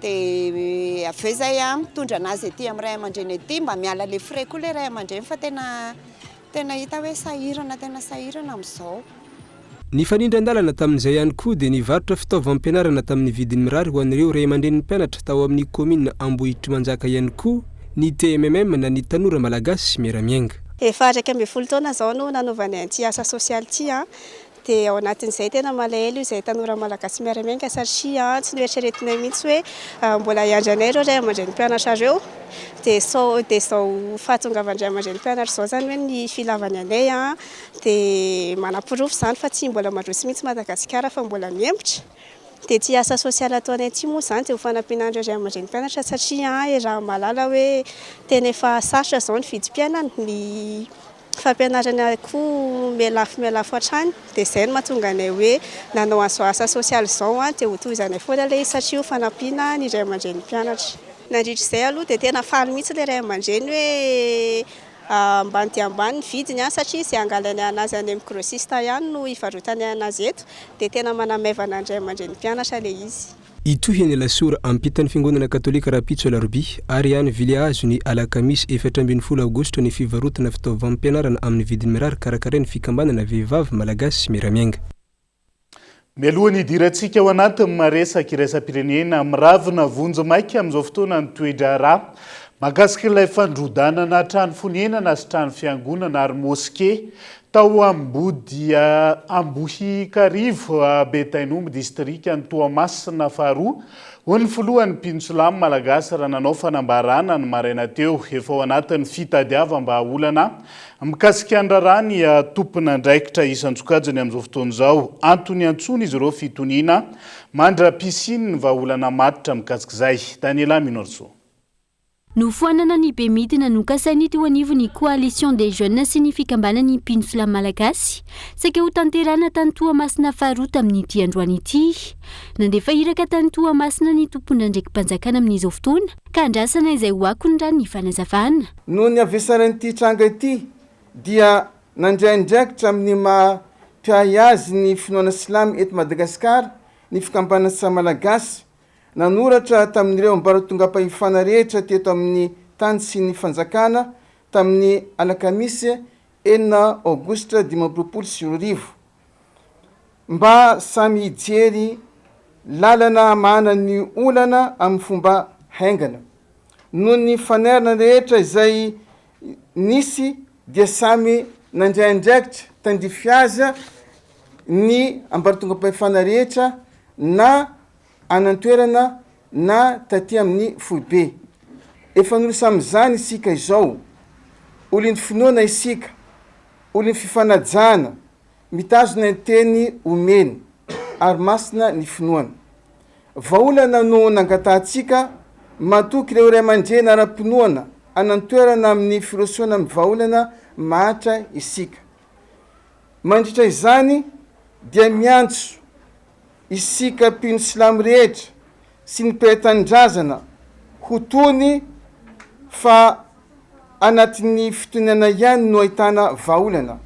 dia avy eo izay mitondra anazy aty amin'ny ray aman-dreny aty mba miala le frais koa ilay ray aman-dreny fa tena tena hita hoe sahirana tena sahirana amin'izao. Nifanindran-dalana tamin'izay ihany koa dia nivarotra fitaovam-pianarana tamin'ny vidiny mirary ho an'ireo ray aman-drenin'ny mpianatra tao amin'ny kaominina Ambohitrimanjaka ihany koa ny TMMM na ny Tanora Malagasy Miara-Miainga. Efa 11 taona izao no nanaovanay an'ity asa sosialy ity dia ao anatin'izay tena malahelo izahay tanora Malagasy miara-miainga satria tsy noeritreretinay mihitsy hoe mbola hiandry anay ireo ray aman-dreny mpianatra ireo dia sao dia izao fahatongavan-dray aman-dreny mpianatra izao izany hoe ny filavany anay dia manaporofo izany fa tsy mbola mandroso mihitsy Madagasikara fa mbola mihemotra. Dia ity asa sosialy ataonay ity moa izany dia ho fanampiana an'ireo ray aman-dreny mpianatra satria iaraha-mahalala hoe tena efa sarotra izao ny vidim-piainana, ny fampianarana koa mihalafo mihalafo hatrany. Dia izay no mahatonga anay hoe nanao an'izao asa sosialy izao dia hotohizanay foana ilay izy satria ho fanampiana ny ray aman-dreny mpianatra. Nandritra izay aloha dia tena faly mihitsy ilay ray aman-dreny hoe Ambany dia ambany ny vidiny satria izay angalany anazy any amin'ny grossiste ihany no ivarotany anazy eto dia tena manamaivana ny ray aman-dreny mpianatra ilay izy. Hitohy any Alasora, ampitan'ny Fiangonana Katolika rahampitso alarobia, ary any Viliahazo ny alakamisy 14 aogositra ny fivarotana fitaovam-pianarana amin'ny vidiny mirary karakarain'ny fikambanana Vehivavy Malagasy Miara-Miainga. Mialohan'ny hidirantsika ao anatin'ny maresaka iraisam-pirenena, miravina vonjimaika amin'izao fotoana ny toe-draharaha mahakasika ilay fandrodanana trano fonenana sy trano fiangonana ary moske tao Ambody Ambohikarivo, Betainomby, distrikan'i Toamasina faharoa, hoy ny filohan'ny mpino silamo malagasy raha nanao fanambarana ny maraina teo. Efa ao anatin'ny fitadiavam-bahaolana Mikasika ny raharaha ny tompon'andraikitra isan-tsokajiny amin'izao fotoana izao, antony iantsoana izy ireo fitoniana mandra-pisian'ny vahaolana matotra mikasika izay. Daniela Minorso. Nofoanana ny bemidina nokasain'ny teo anivon'ny Coalition des Jeunes sy ny fikambanan'ny mpino silamo malagasy saika hotanterahina tany Toamasina faharoa tamin'ity androany ity. Nandefa iraka tany Toamasina ny tompon'andraiki-panjakana amin'izao fotoana ka andrasana izay ho akony raha ny fanazavana. Noho ny havesaran'ity tranga ity dia nandray andraikitra amin'ny maha mpiahy azy ny finoana silamo eto Madagasikara ny fikambanana Saha Malagasy. Nanoratra tamin'ireo ambaratongam-pahefana rehetra teto amin'ny tany sy ny fanjakana tamin'ny alakamisy enina aogositra 2025 mba samy hijery lalana hamahana ny olana amin'ny fomba haingana. Noho ny fanairana rehetra izay nisy dia samy nandray andraikitra tandrify azy ny ambaratongam-pahefana rehetra na any an-toerana na taty amin'ny foibe. Efa niroso amin'izany isika izao. Olon'ny finoana isika, olon'ny fifanajana, Mitazona ny teny omeny ary masina ny finoana. Vahaolana no nangatahantsika, matoky ireo ray aman-dreny ara-pinoana hanan-toerana amin'ny firosoana amin'ny vahaolana maharitra isika. Mandritra izany dia miantso isika mpino silamo rehetra sy ny mpiray tanindrazana ho tony fa anatin'ny fitoniana ihany no ahitana vahaolana.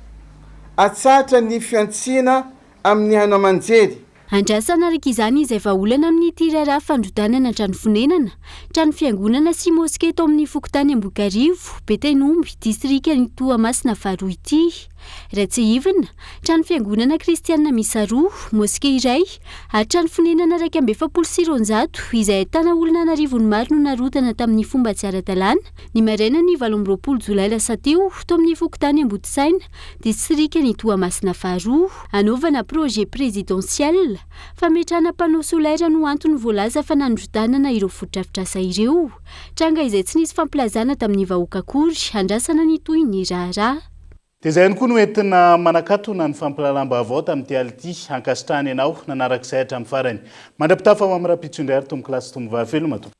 Atsahatra ny fihantsiana amin'ny haino aman-jery. Andrasana araka izany izay vahaolana amin'ity raharaha fandrodanana trano fonenana, trano fiangonana sy moske tao amin'ny fokontany Ambohikarivo, Betainomby, distrikan'i Toamasina faharoa ity. Raha tsiahivina, trano fiangonana kristianina miisa roa, moske iray ary trano fonenana 241 izay ahitana olona an'arivony maro no narodana tamin'ny fomba tsy ara-dalàna ny marainan'ny 28 jolay lasa teo tao amin'ny fokontany Ambodisaina, distrikan'i Toamasina faharoa. Hanaovana projet présidentiel, fametrahana panneau solaire no antony voalaza fa nandrodanana ireo fotodrafitrasa ireo. Tranga izay tsy nisy fampilazana tamin'ny vahoaka akory, andrasana ny tohin'ny raharaha. Dia izay ihany koa no entina manakatona ny fampilalam-baovao tamin'ity alina ity. Ankasitrahana ianao nanaraka izay hatramin'ny farany. Mandra-pitafa ho amin'ny rahampitso indray ary tompokolahy sy tompovavy veloma tompoko.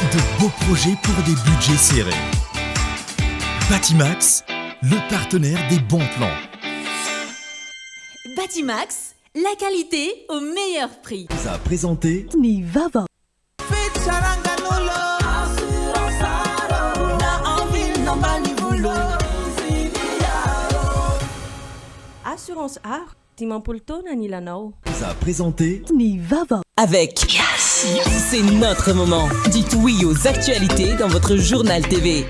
De beaux projets pour des budgets serrés. Batimax, le partenaire des bons plans. Batimax, la qualité au meilleur prix. Vous a présenté Ny vaovao. Assurance Art, 50 taona ny ilanao. Vous a présenté Ny vaovao. Avec C'est notre moment. Dites oui aux actualités dans votre journal TV.